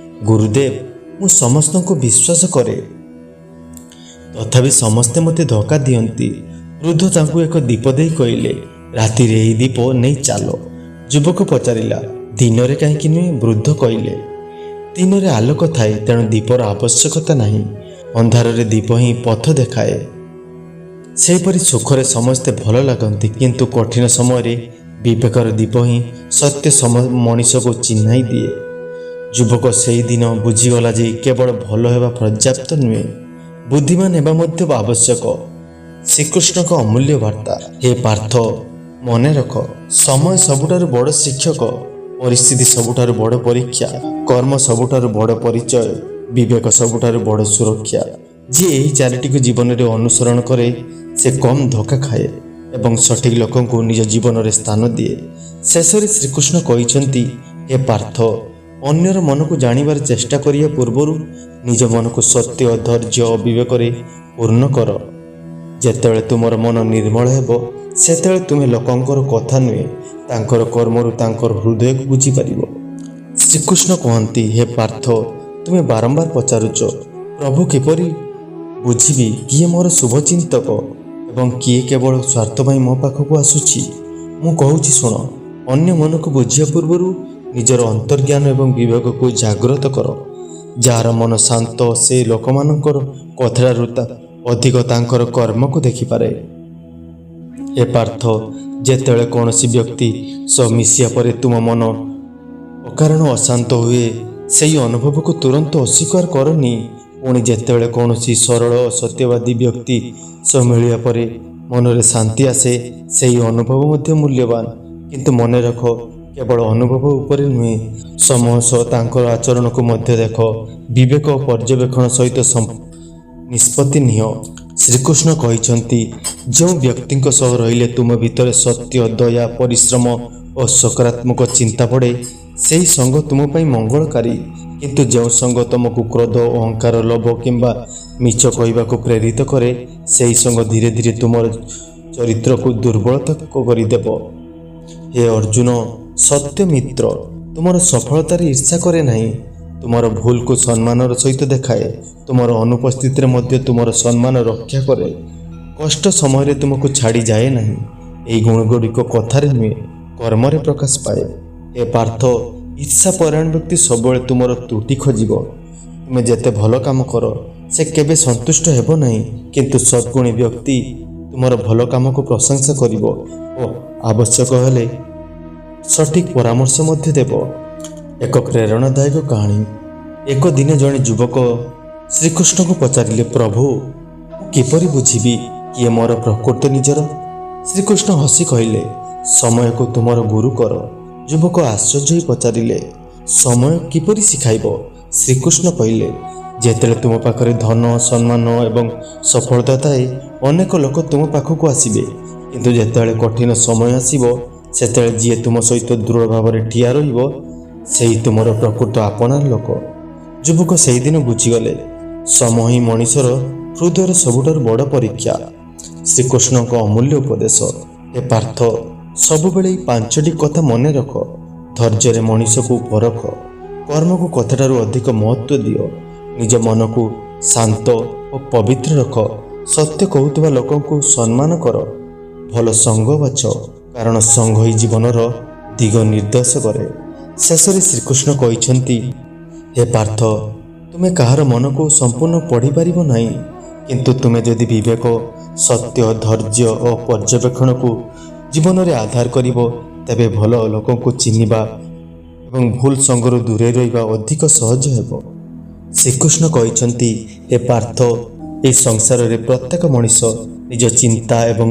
ଗୁରୁଦେବ, ମୁଁ ସମସ୍ତଙ୍କୁ ବିଶ୍ୱାସ କରେ, ତଥାପି ସମସ୍ତେ ମୋତେ ଧୋକା ଦିଅନ୍ତି। ବୃଦ୍ଧ ତାଙ୍କୁ ଏକ ଦୀପ ଦେଇ କହିଲେ, ରାତିରେ ଏହି ଦୀପ ନେଇ ଚାଲ। ଯୁବକ ପଚାରିଲା, ଦିନରେ କାହିଁକି ନୁହେଁ? ବୃଦ୍ଧ କହିଲେ, ଦିନରେ ଆଲୋକ ଥାଏ, ତେଣୁ ଦୀପର ଆବଶ୍ୟକତା ନାହିଁ। ଅନ୍ଧାରରେ ଦୀପ ହିଁ ପଥ ଦେଖାଏ। ସେହିପରି ସୁଖରେ ସମସ୍ତେ ଭଲ ଲାଗନ୍ତି, କିନ୍ତୁ କଠିନ ସମୟରେ ବିବେକର ଦୀପ ହିଁ ସତ୍ୟ ମଣିଷକୁ ଚିହ୍ନାଇ ଦିଏ। ଯୁବକ ସେଇଦିନ ବୁଝିଗଲା ଯେ କେବଳ ଭଲ ହେବା ପର୍ଯ୍ୟାପ୍ତ ନୁହେଁ, ବୁଦ୍ଧିମାନ ହେବା ମଧ୍ୟ ଆବଶ୍ୟକ। ଶ୍ରୀକୃଷ୍ଣଙ୍କ ଅମୂଲ୍ୟ ବାର୍ତ୍ତା। ହେ ପାର୍ଥ, ମନେ ରଖ, ସମୟ ସବୁଠାରୁ ବଡ଼ ଶିକ୍ଷକ, ପରିସ୍ଥିତି ସବୁଠାରୁ ବଡ଼ ପରୀକ୍ଷା, କର୍ମ ସବୁଠାରୁ ବଡ଼ ପରିଚୟ, ବିବେକ ସବୁଠାରୁ ବଡ଼ ସୁରକ୍ଷା। ଯିଏ ଏହି ଚାରିଟିକୁ ଜୀବନରେ ଅନୁସରଣ କରେ, ସେ କମ୍ ଧୋକା ଖାଏ ଏବଂ ସଠିକ୍ ଲୋକଙ୍କୁ ନିଜ ଜୀବନରେ ସ୍ଥାନ ଦିଏ। ଶେଷରେ ଶ୍ରୀକୃଷ୍ଣ କହିଛନ୍ତି, ହେ ପାର୍ଥ, ଅନ୍ୟର ମନକୁ ଜାଣିବାର ଚେଷ୍ଟା କରିବା ପୂର୍ବରୁ ନିଜ ମନକୁ ସତ୍ୟ, ଧୈର୍ଯ୍ୟ ଓ ବିବେକରେ ପୂର୍ଣ୍ଣ କର। ଯେତେବେଳେ ତୁମର ମନ ନିର୍ମଳ ହେବ, ସେତେବେଳେ ତୁମେ ଲୋକଙ୍କର କଥା ନୁହେଁ, ତାଙ୍କର କର୍ମରୁ ତାଙ୍କର ହୃଦୟକୁ ବୁଝିପାରିବ। ଶ୍ରୀକୃଷ୍ଣ କୁହନ୍ତି, ହେ ପାର୍ଥ, ତୁମେ ବାରମ୍ବାର ପଚାରୁଛ, ପ୍ରଭୁ, କିପରି ବୁଝିବି କିଏ ମୋର ଶୁଭଚିନ୍ତକ ଏବଂ କିଏ କେବଳ ସ୍ୱାର୍ଥ ପାଇଁ ମୋ ପାଖକୁ ଆସୁଛି? ମୁଁ କହୁଛି, ଶୁଣ। ଅନ୍ୟ ମନକୁ ବୁଝିବା ପୂର୍ବରୁ ନିଜର ଅନ୍ତର୍ଜ୍ଞାନ ଏବଂ ବିବେକକୁ ଜାଗ୍ରତ କର। ଯାହାର ମନ ଶାନ୍ତ, ସେ ଲୋକମାନଙ୍କର କଥାଠାରୁ ଅଧିକ ତାଙ୍କର କର୍ମକୁ ଦେଖିପାରେ। ହେ ପାର୍ଥ, ଯେତେବେଳେ କୌଣସି ବ୍ୟକ୍ତି ସହ ମିଶିବା ପରେ ତୁମ ମନ ଅକାରଣ ଅଶାନ୍ତ ହୁଏ, ସେହି ଅନୁଭବକୁ ତୁରନ୍ତ ଅସ୍ୱୀକାର କରନି। ପୁଣି ଯେତେବେଳେ କୌଣସି ସରଳ ଓ ସତ୍ୟବାଦୀ ବ୍ୟକ୍ତି ସହ ମିଳିବା ପରେ ମନରେ ଶାନ୍ତି ଆସେ, ସେହି ଅନୁଭବ ମଧ୍ୟ ମୂଲ୍ୟବାନ। କିନ୍ତୁ ମନେ ରଖ, କେବଳ ଅନୁଭବ ଉପରେ ନୁହେଁ, ସମୟ ସହ ତାଙ୍କର ଆଚରଣକୁ ମଧ୍ୟ ଦେଖ। ବିବେକ ଓ ପର୍ଯ୍ୟବେକ୍ଷଣ ସହିତ ନିଷ୍ପତ୍ତି ନିଅ। ଶ୍ରୀକୃଷ୍ଣ କହିଛନ୍ତି, ଯେଉଁ ବ୍ୟକ୍ତିଙ୍କ ସହ ରହିଲେ ତୁମ ଭିତରେ ସତ୍ୟ, ଦୟା, ପରିଶ୍ରମ ଓ ସକାରାତ୍ମକ ଚିନ୍ତା ବଢ଼େ, ସେହି ସଙ୍ଗ ତୁମ ପାଇଁ ମଙ୍ଗଳକାରୀ। କିନ୍ତୁ ଯେଉଁ ସଙ୍ଗ ତୁମକୁ କ୍ରୋଧ, ଅହଙ୍କାର, ଲୋଭ କିମ୍ବା ମିଛ କହିବାକୁ ପ୍ରେରିତ କରେ, ସେହି ସଙ୍ଗ ଧୀରେ ଧୀରେ ତୁମର ଚରିତ୍ରକୁ ଦୁର୍ବଳତା କରିଦେବ। ହେ ଅର୍ଜୁନ, ସତ୍ୟ ମିତ୍ର ତୁମର ସଫଳତାରେ ଈର୍ଷା କରେ ନାହିଁ। ତୁମର ଭୁଲକୁ ସମ୍ମାନର ସହିତ ଦେଖାଏ, ତୁମର ଅନୁପସ୍ଥିତିରେ ମଧ୍ୟ ତୁମର ସମ୍ମାନ ରକ୍ଷା କରେ, କଷ୍ଟ ସମୟରେ ତୁମକୁ ଛାଡ଼ିଯାଏ ନାହିଁ। ଏହି ଗୁଣଗୁଡ଼ିକ କଥାରେ ନୁହେଁ, କର୍ମରେ ପ୍ରକାଶ ପାଏ। ହେ ପାର୍ଥ, ଈର୍ଷାପରାୟଣ ବ୍ୟକ୍ତି ସବୁବେଳେ ତୁମର ତ୍ରୁଟି ଖୋଜିବ। ତୁମେ ଯେତେ ଭଲ କାମ କର, ସେ କେବେ ସନ୍ତୁଷ୍ଟ ହେବ ନାହିଁ। କିନ୍ତୁ ସଦ୍ଗୁଣୀ ବ୍ୟକ୍ତି ତୁମର ଭଲ କାମକୁ ପ୍ରଶଂସା କରିବ ଓ ଆବଶ୍ୟକ ହେଲେ ସଠିକ୍ ପରାମର୍ଶ ମଧ୍ୟ ଦେବ। ଏକ ପ୍ରେରଣାଦାୟକ କାହାଣୀ। ଏକ ଦିନ ଜଣେ ଯୁବକ ଶ୍ରୀକୃଷ୍ଣଙ୍କୁ ପଚାରିଲେ, ପ୍ରଭୁ, ମୁଁ କିପରି ବୁଝିବି କିଏ ମୋର ପ୍ରକୃତ ନିଜର? ଶ୍ରୀକୃଷ୍ଣ ହସି କହିଲେ, ସମୟକୁ ତୁମର ଗୁରୁ କର। ଯୁବକ ଆଶ୍ଚର୍ଯ୍ୟ ହୋଇ ପଚାରିଲେ, ସମୟ କିପରି ଶିଖାଇବ? ଶ୍ରୀକୃଷ୍ଣ କହିଲେ, ଯେତେବେଳେ ତୁମ ପାଖରେ ଧନ, ସମ୍ମାନ ଏବଂ ସଫଳତା ଥାଏ, ଅନେକ ଲୋକ ତୁମ ପାଖକୁ ଆସିବେ। କିନ୍ତୁ ଯେତେବେଳେ କଠିନ ସମୟ ଆସିବ, ସେତେବେଳେ ଯିଏ ତୁମ ସହିତ ଦୃଢ଼ ଭାବରେ ଠିଆ ରହିବ, ସେହି ତୁମର ପ୍ରକୃତ ଆପଣାର ଲୋକ। ଯୁବକ ସେହିଦିନ ବୁଝିଗଲେ, ସମୟ ହିଁ ମଣିଷର ହୃଦୟର ସବୁଠାରୁ ବଡ଼ ପରୀକ୍ଷା। ଶ୍ରୀକୃଷ୍ଣଙ୍କ ଅମୂଲ୍ୟ ଉପଦେଶ। ହେ ପାର୍ଥ, ସବୁବେଳେ ଏଇ ପାଞ୍ଚଟି କଥା ମନେ ରଖ। ଧୈର୍ଯ୍ୟରେ ମଣିଷକୁ ପରଖ, କର୍ମକୁ କଥାଠାରୁ ଅଧିକ ମହତ୍ତ୍ୱ ଦିଅ, ନିଜ ମନକୁ ଶାନ୍ତ ଓ ପବିତ୍ର ରଖ, ସତ୍ୟ କହୁଥିବା ଲୋକଙ୍କୁ ସମ୍ମାନ କର, ଭଲ ସଙ୍ଗ ବାଛ, କାରଣ ସଙ୍ଗ ହିଁ ଜୀବନର ଦିଗ ନିର୍ଦ୍ଦେଶ କରେ। ଶେଷରେ ଶ୍ରୀକୃଷ୍ଣ କହିଛନ୍ତି, ହେ ପାର୍ଥ, ତୁମେ କାହାର ମନକୁ ସମ୍ପୂର୍ଣ୍ଣ ପଢ଼ିପାରିବ ନାହିଁ, କିନ୍ତୁ ତୁମେ ଯଦି ବିବେକ, ସତ୍ୟ, ଧୈର୍ଯ୍ୟ ଓ ପର୍ଯ୍ୟବେକ୍ଷଣକୁ ଜୀବନରେ ଆଧାର କରିବ, ତେବେ ଭଲ ଲୋକଙ୍କୁ ଚିହ୍ନିବା ଏବଂ ଭୁଲ ସଙ୍ଗରୁ ଦୂରେଇ ରହିବା ଅଧିକ ସହଜ ହେବ। ଶ୍ରୀକୃଷ୍ଣ କହିଛନ୍ତି, ହେ ପାର୍ଥ, ଏହି ସଂସାରରେ ପ୍ରତ୍ୟେକ ମଣିଷ ନିଜ ଚିନ୍ତା ଏବଂ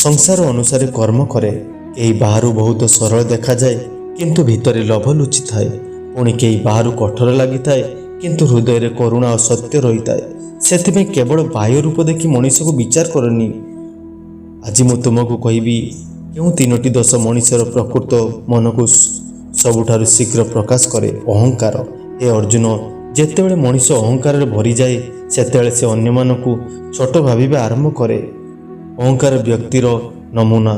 ସଂସାର ଅନୁସାରେ କର୍ମ କରେ। କେହି ବାହାରୁ ବହୁତ ସରଳ ଦେଖାଯାଏ, କିନ୍ତୁ ଭିତରେ ଲୋଭ ଲୁଚିଥାଏ। ପୁଣି କେହି ବାହାରୁ କଠୋର ଲାଗିଥାଏ, କିନ୍ତୁ ହୃଦୟରେ କରୁଣା ଓ ସତ୍ୟ ରହିଥାଏ। ସେଥିପାଇଁ କେବଳ ବାହ୍ୟ ରୂପ ଦେଖି ମଣିଷକୁ ବିଚାର କରନି। ଆଜି ମୁଁ ତୁମକୁ କହିବି କେଉଁ ତିନୋଟି ଦୋଷ ମଣିଷର ପ୍ରକୃତ ମନକୁ ସବୁଠାରୁ ଶୀଘ୍ର ପ୍ରକାଶ କରେ। ଅହଙ୍କାର। ହେ ଅର୍ଜୁନ, ଯେତେବେଳେ ମଣିଷ ଅହଙ୍କାରରେ ଭରିଯାଏ, ସେତେବେଳେ ସେ ଅନ୍ୟମାନଙ୍କୁ ଛୋଟ ଭାବିବା ଆରମ୍ଭ କରେ। ଅହଙ୍କାର ବ୍ୟକ୍ତିର ନମୁନା: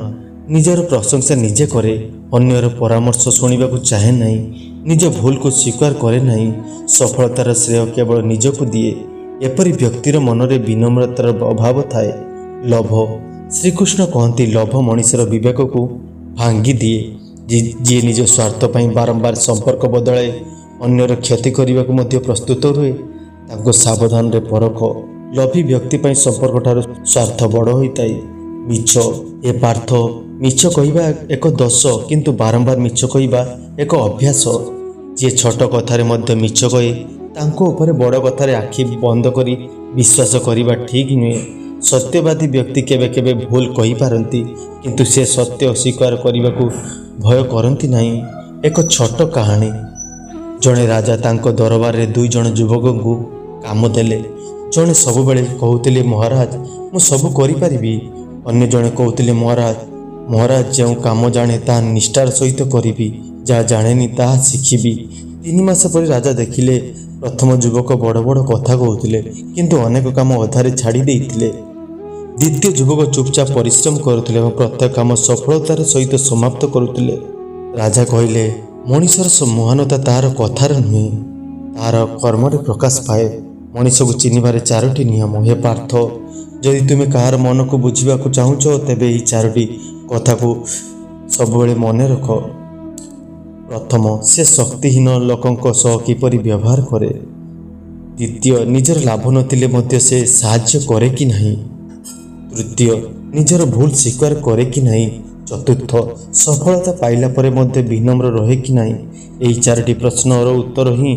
ନିଜର ପ୍ରଶଂସା ନିଜେ କରେ, ଅନ୍ୟର ପରାମର୍ଶ ଶୁଣିବାକୁ ଚାହେଁ ନାହିଁ, ନିଜ ଭୁଲକୁ ସ୍ୱୀକାର କରେ ନାହିଁ, ସଫଳତାର ଶ୍ରେୟ କେବଳ ନିଜକୁ ଦିଏ। ଏପରି ବ୍ୟକ୍ତିର ମନରେ ବିନମ୍ରତାର ଅଭାବ ଥାଏ। ଲୋଭ। ଶ୍ରୀକୃଷ୍ଣ କହନ୍ତି, ଲୋଭ ମଣିଷର ବିବେକକୁ ଭାଙ୍ଗି ଦିଏ। ଯିଏ ନିଜ ସ୍ୱାର୍ଥ ପାଇଁ ବାରମ୍ବାର ସମ୍ପର୍କ ବଦଳାଏ, ଅନ୍ୟର କ୍ଷତି କରିବାକୁ ମଧ୍ୟ ପ୍ରସ୍ତୁତ ରୁହେ, ତାଙ୍କୁ ସାବଧାନରେ ପରଖ। ଲୋଭୀ ବ୍ୟକ୍ତି ପାଇଁ ସମ୍ପର୍କଠାରୁ ସ୍ୱାର୍ଥ ବଡ଼ ହୋଇଥାଏ। ମିଛ। ଏ ପାର୍ଥ, ମିଛ କହିବା ଏକ ଦୋଷ, କିନ୍ତୁ ବାରମ୍ବାର ମିଛ କହିବା ଏକ ଅଭ୍ୟାସ। ଯିଏ ଛୋଟ କଥାରେ ମଧ୍ୟ ମିଛ କହେ, ତାଙ୍କ ଉପରେ ବଡ଼ କଥାରେ ଆଖି ବନ୍ଦ କରି ବିଶ୍ୱାସ କରିବା ଠିକ୍ ନୁହେଁ। ସତ୍ୟବାଦୀ ବ୍ୟକ୍ତି କେବେ କେବେ ଭୁଲ କହିପାରନ୍ତି, କିନ୍ତୁ ସେ ସତ୍ୟ ସ୍ୱୀକାର କରିବାକୁ ଭୟ କରନ୍ତି ନାହିଁ। ଏକ ଛୋଟ କାହାଣୀ। ଜଣେ ରାଜା ତାଙ୍କ ଦରବାରରେ ଦୁଇ ଜଣ ଯୁବକଙ୍କୁ କାମ ଦେଲେ। ଜଣେ ସବୁବେଳେ କହୁଥିଲେ, ମହାରାଜ, ମୁଁ ସବୁ କରିପାରିବି। ଅନ୍ୟ ଜଣେ କହୁଥିଲେ, ମହାରାଜ, ମହାରାଜ, ଯେଉଁ କାମ ଜାଣେ ତାହା ନିଷ୍ଠାର ସହିତ କରିବି, ଯାହା ଜାଣେନି ତାହା ଶିଖିବି। 3 ମାସ ପରେ ରାଜା ଦେଖିଲେ, ପ୍ରଥମ ଯୁବକ ବଡ଼ ବଡ଼ କଥା କହୁଥିଲେ, କିନ୍ତୁ ଅନେକ କାମ ଅଧାରେ ଛାଡ଼ି ଦେଇଥିଲେ। ଦ୍ୱିତୀୟ ଯୁବକ ଚୁପଚାପ ପରିଶ୍ରମ କରୁଥିଲେ ଏବଂ ପ୍ରତ୍ୟେକ କାମ ସଫଳତାର ସହିତ ସମାପ୍ତ କରୁଥିଲେ। ରାଜା କହିଲେ, ମଣିଷର ମହାନତା ତାହାର କଥାରେ ନୁହେଁ, ତାହାର କର୍ମରେ ପ୍ରକାଶ ପାଏ। ମଣିଷକୁ ଚିହ୍ନିବାରେ ଚାରୋଟି ନିୟମ। ହେ ପାର୍ଥ, ଯଦି ତୁମେ କାହାର ମନକୁ ବୁଝିବାକୁ ଚାହୁଁଛ, ତେବେ ଏହି ଚାରୋଟି କଥାକୁ ସବୁବେଳେ ମନେ ରଖ। ପ୍ରଥମ, ସେ ଶକ୍ତିହୀନ ଲୋକଙ୍କ ସହ କିପରି ବ୍ୟବହାର କରେ। ଦ୍ୱିତୀୟ, ନିଜର ଲାଭ ନଥିଲେ ମଧ୍ୟ ସେ ସାହାଯ୍ୟ କରେ କି ନାହିଁ। ତୃତୀୟ, ନିଜର ଭୁଲ ସ୍ୱୀକାର କରେ କି ନାହିଁ। ଚତୁର୍ଥ, ସଫଳତା ପାଇଲା ପରେ ମଧ୍ୟ ବିନମ୍ର ରହେ କି ନାହିଁ। ଏହି ଚାରୋଟି ପ୍ରଶ୍ନର ଉତ୍ତର ହିଁ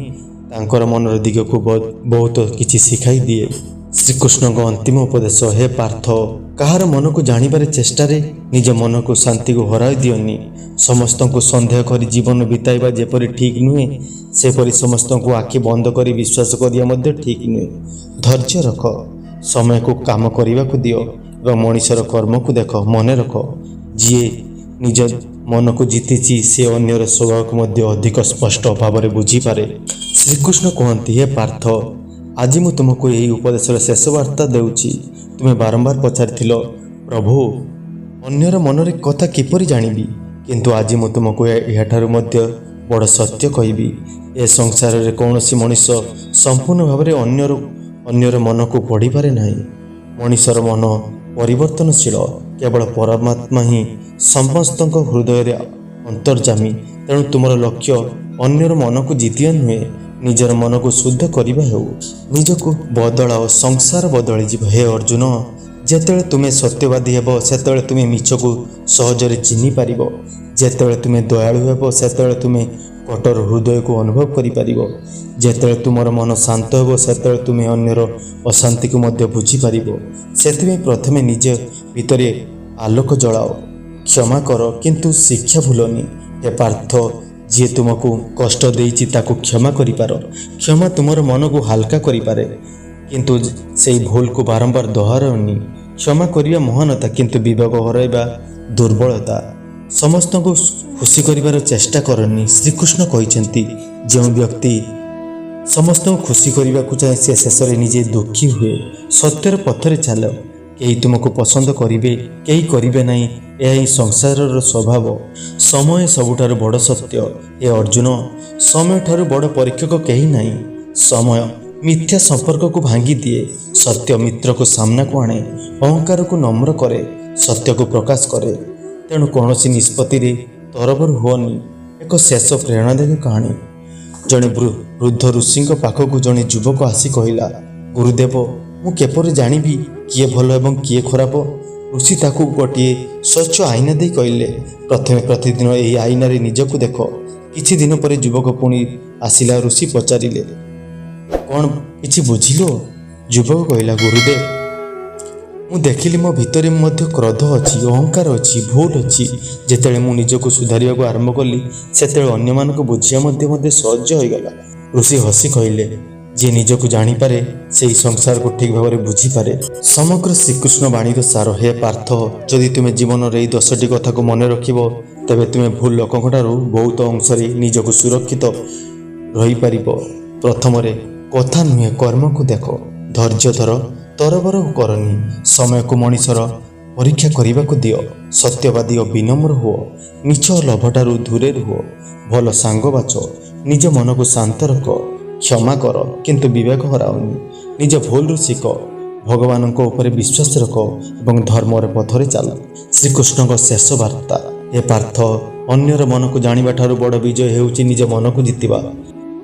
ତାଙ୍କର ମନର ଦିଗକୁ ବହୁତ କିଛି ଶିଖାଇ ଦିଏ। ଶ୍ରୀକୃଷ୍ଣଙ୍କ ଅନ୍ତିମ ଉପଦେଶ। ହେ ପାର୍ଥ, କାହାର ମନକୁ ଜାଣିବାର ଚେଷ୍ଟାରେ ନିଜ ମନକୁ ଶାନ୍ତିକୁ ହରାଇ ଦିଅନି। ସମସ୍ତଙ୍କୁ ସନ୍ଦେହ କରି ଜୀବନ ବିତାଇବା ଯେପରି ଠିକ୍ ନୁହେଁ, ସେପରି ସମସ୍ତଙ୍କୁ ଆଖି ବନ୍ଦ କରି ବିଶ୍ୱାସ କରିବା ମଧ୍ୟ ଠିକ୍ ନୁହେଁ। ଧୈର୍ଯ୍ୟ ରଖ, ସମୟକୁ କାମ କରିବାକୁ ଦିଅ ଏବଂ ମଣିଷର କର୍ମକୁ ଦେଖ। ମନେ ରଖ, ଯିଏ ନିଜ ମନକୁ ଜିତିଛି, ସେ ଅନ୍ୟର ସ୍ୱଭାବକୁ ମଧ୍ୟ ଅଧିକ ସ୍ପଷ୍ଟ ଭାବରେ ବୁଝିପାରେ। ଶ୍ରୀକୃଷ୍ଣ କୁହନ୍ତି, ହେ ପାର୍ଥ, ଆଜି ମୁଁ ତୁମକୁ ଏହି ଉପଦେଶର ଶେଷ ବାର୍ତ୍ତା ଦେଉଛି। ତୁମେ ବାରମ୍ବାର ପଚାରିଥିଲ, ପ୍ରଭୁ, ଅନ୍ୟର ମନରେ କଥା କିପରି ଜାଣିବି? କିନ୍ତୁ ଆଜି ମୁଁ ତୁମକୁ ଏହାଠାରୁ ମଧ୍ୟ ବଡ଼ ସତ୍ୟ କହିବି। ଏ ସଂସାରରେ କୌଣସି ମଣିଷ ସମ୍ପୂର୍ଣ୍ଣ ଭାବରେ ଅନ୍ୟର ମନକୁ ପଢ଼ିପାରେ ନାହିଁ। ମଣିଷର ମନ ପରିବର୍ତ୍ତନଶୀଳ। କେବଳ ପରମାତ୍ମା ହିଁ ସମସ୍ତଙ୍କ ହୃଦୟରେ ଅନ୍ତର୍ଯାମୀ। ତେଣୁ ତୁମର ଲକ୍ଷ୍ୟ ଅନ୍ୟର ମନକୁ ଜିତିବା ନୁହେଁ, ନିଜର ମନକୁ ଶୁଦ୍ଧ କରିବା ହେଉ। ନିଜକୁ ବଦଳାଅ, ସଂସାର ବଦଳିଯିବ। ହେ ଅର୍ଜୁନ, ଯେତେବେଳେ ତୁମେ ସତ୍ୟବାଦୀ ହେବ, ସେତେବେଳେ ତୁମେ ମିଛକୁ ସହଜରେ ଚିହ୍ନି ପାରିବ। ଯେତେବେଳେ ତୁମେ ଦୟାଳୁ ହେବ, ସେତେବେଳେ ତୁମେ କଠୋର ହୃଦୟକୁ ଅନୁଭବ କରିପାରିବ। ଯେତେବେଳେ ତୁମର ମନ ଶାନ୍ତ ହେବ, ସେତେବେଳେ ତୁମେ ଅନ୍ୟର ଅଶାନ୍ତିକୁ ମଧ୍ୟ ବୁଝିପାରିବ। ସେଥିପାଇଁ ପ୍ରଥମେ ନିଜ ଭିତରେ ଆଲୋକ ଜଳାଅ। କ୍ଷମା କର, କିନ୍ତୁ ଶିକ୍ଷା ଭୁଲନି। ହେ ପାର୍ଥ, ଯିଏ ତୁମକୁ କଷ୍ଟ ଦେଇଛି ତାକୁ କ୍ଷମା କରିପାର। କ୍ଷମା ତୁମର ମନକୁ ହାଲକା କରିପାରେ, କିନ୍ତୁ ସେଇ ଭୁଲକୁ ବାରମ୍ବାର ଦୋହରାଅନି। କ୍ଷମା କରିବା ମହାନତା, କିନ୍ତୁ ବିବେକ ହରାଇବା ଦୁର୍ବଳତା। ସମସ୍ତଙ୍କୁ ଖୁସି କରିବାର ଚେଷ୍ଟା କରନି। ଶ୍ରୀକୃଷ୍ଣ କହିଛନ୍ତି, ଯେଉଁ ବ୍ୟକ୍ତି ସମସ୍ତଙ୍କୁ ଖୁସି କରିବାକୁ ଚାହେଁ, ସେ ଶେଷରେ ନିଜେ ଦୁଃଖୀ ହୁଏ। ସତ୍ୟର ପଥରେ ଚାଲ। କେହି ତୁମକୁ ପସନ୍ଦ କରିବେ, କେହି କରିବେ ନାହିଁ। ଏହା ହିଁ ସଂସାରର ସ୍ୱଭାବ। ସମୟ ସବୁଠାରୁ ବଡ଼ ସତ୍ୟ। ହେ ଅର୍ଜୁନ, ସମୟଠାରୁ ବଡ଼ ପରୀକ୍ଷକ କେହି ନାହିଁ। ସମୟ ମିଥ୍ୟା ସମ୍ପର୍କକୁ ଭାଙ୍ଗି ଦିଏ, ସତ୍ୟ ମିତ୍ରକୁ ସାମ୍ନାକୁ ଆଣେ, ଅହଙ୍କାରକୁ ନମ୍ର କରେ, ସତ୍ୟକୁ ପ୍ରକାଶ କରେ। ତେଣୁ କୌଣସି ନିଷ୍ପତ୍ତିରେ ତରବର ହୁଅନି। ଏକ ଶେଷ ପ୍ରେରଣାଦାୟକ କାହାଣୀ। ଜଣେ ବୃଦ୍ଧ ଋଷିଙ୍କ ପାଖକୁ ଜଣେ ଯୁବକ ଆସି କହିଲା, "ଗୁରୁଦେବ, ମୁଁ କିପରି ଜାଣିବି କିଏ ଭଲ ଏବଂ କିଏ ଖରାପ?" ଋଷି ତାକୁ ଗୋଟିଏ ସ୍ୱଚ୍ଛ ଆଇନା ଦେଇ କହିଲେ, "ପ୍ରଥମେ ପ୍ରତିଦିନ ଏହି ଆଇନାରେ ନିଜକୁ ଦେଖ।" କିଛି ଦିନ ପରେ ଯୁବକ ପୁଣି ଆସିଲା। ଋଷି ପଚାରିଲେ, "କ'ଣ କିଛି ବୁଝିଲ?" ଯୁବକ କହିଲା, "ଗୁରୁଦେବ, ମୁଁ ଦେଖିଲି ମୋ ଭିତରେ ମଧ୍ୟ କ୍ରୋଧ ଅଛି, ଅହଙ୍କାର ଅଛି, ଭୁଲ ଅଛି। ଯେତେବେଳେ ମୁଁ ନିଜକୁ ସୁଧାରିବାକୁ ଆରମ୍ଭ କଲି, ସେତେବେଳେ ଅନ୍ୟମାନଙ୍କୁ ବୁଝିବା ମଧ୍ୟ ସହଜ ହୋଇଗଲା।" ଋଷି ହସି କହିଲେ, "ଯିଏ ନିଜକୁ ଜାଣିପାରେ, ସେହି ସଂସାରକୁ ଠିକ୍ ଭାବରେ ବୁଝିପାରେ।" ସମଗ୍ର ଶ୍ରୀକୃଷ୍ଣ ବାଣୀର ସାର। ହେ ପାର୍ଥ, ଯଦି ତୁମେ ଜୀବନରେ ଏହି 10ଟି କଥାକୁ ମନେ ରଖିବ, ତେବେ ତୁମେ ଭୁଲ ଲୋକଙ୍କ ଠାରୁ ବହୁତ ଅଂଶରେ ନିଜକୁ ସୁରକ୍ଷିତ ରହିପାରିବ। ପ୍ରଥମରେ, କଥା ନୁହେଁ, କର୍ମକୁ ଦେଖ। ଧୈର୍ଯ୍ୟ ଧର, ତରବର କରନି। ସମୟକୁ ମଣିଷର ପରୀକ୍ଷା କରିବାକୁ ଦିଅ। ସତ୍ୟବାଦୀ ଓ ବିନମ୍ର ହୁଅ। ମିଛ ଓ ଲୋଭଠାରୁ ଦୂରେ ରୁହ। ଭଲ ସାଙ୍ଗ ବାଛ। ନିଜ ମନକୁ ଶାନ୍ତ ରଖ। କ୍ଷମା କର, କିନ୍ତୁ ବିବେକ ହରାଅନି। ନିଜ ଭୁଲରୁ ଶିଖ। ଭଗବାନଙ୍କ ଉପରେ ବିଶ୍ୱାସ ରଖ ଏବଂ ଧର୍ମର ପଥରେ ଚାଲ। ଶ୍ରୀକୃଷ୍ଣଙ୍କ ଶେଷ ବାର୍ତ୍ତା। ହେ ପାର୍ଥ, ଅନ୍ୟର ମନକୁ ଜାଣିବା ଠାରୁ ବଡ଼ ବିଜୟ ହେଉଛି ନିଜ ମନକୁ ଜିତିବା।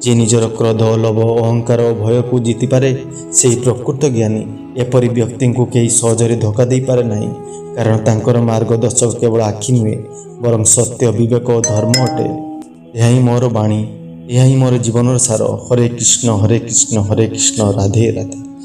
ଯିଏ ନିଜର କ୍ରୋଧ, ଲୋଭ, ଅହଙ୍କାର ଓ ଭୟକୁ ଜିତିପାରେ, ସେହି ପ୍ରକୃତ ଜ୍ଞାନୀ। ଏପରି ବ୍ୟକ୍ତିଙ୍କୁ କେହି ସହଜରେ ଧୋକା ଦେଇପାରେ ନାହିଁ, କାରଣ ତାଙ୍କର ମାର୍ଗଦର୍ଶକ କେବଳ ଆଖି ନୁହେଁ, ବରଂ ସତ୍ୟ, ବିବେକ ଓ ଧର୍ମ ଅଟେ। ଏହା ହିଁ ମୋର ବାଣୀ, ଏହା ହିଁ ମୋର ଜୀବନର ସାର। ହରେ କୃଷ୍ଣ, ହରେ କୃଷ୍ଣ, ହରେ କୃଷ୍ଣ, ରାଧେ ରାଧେ।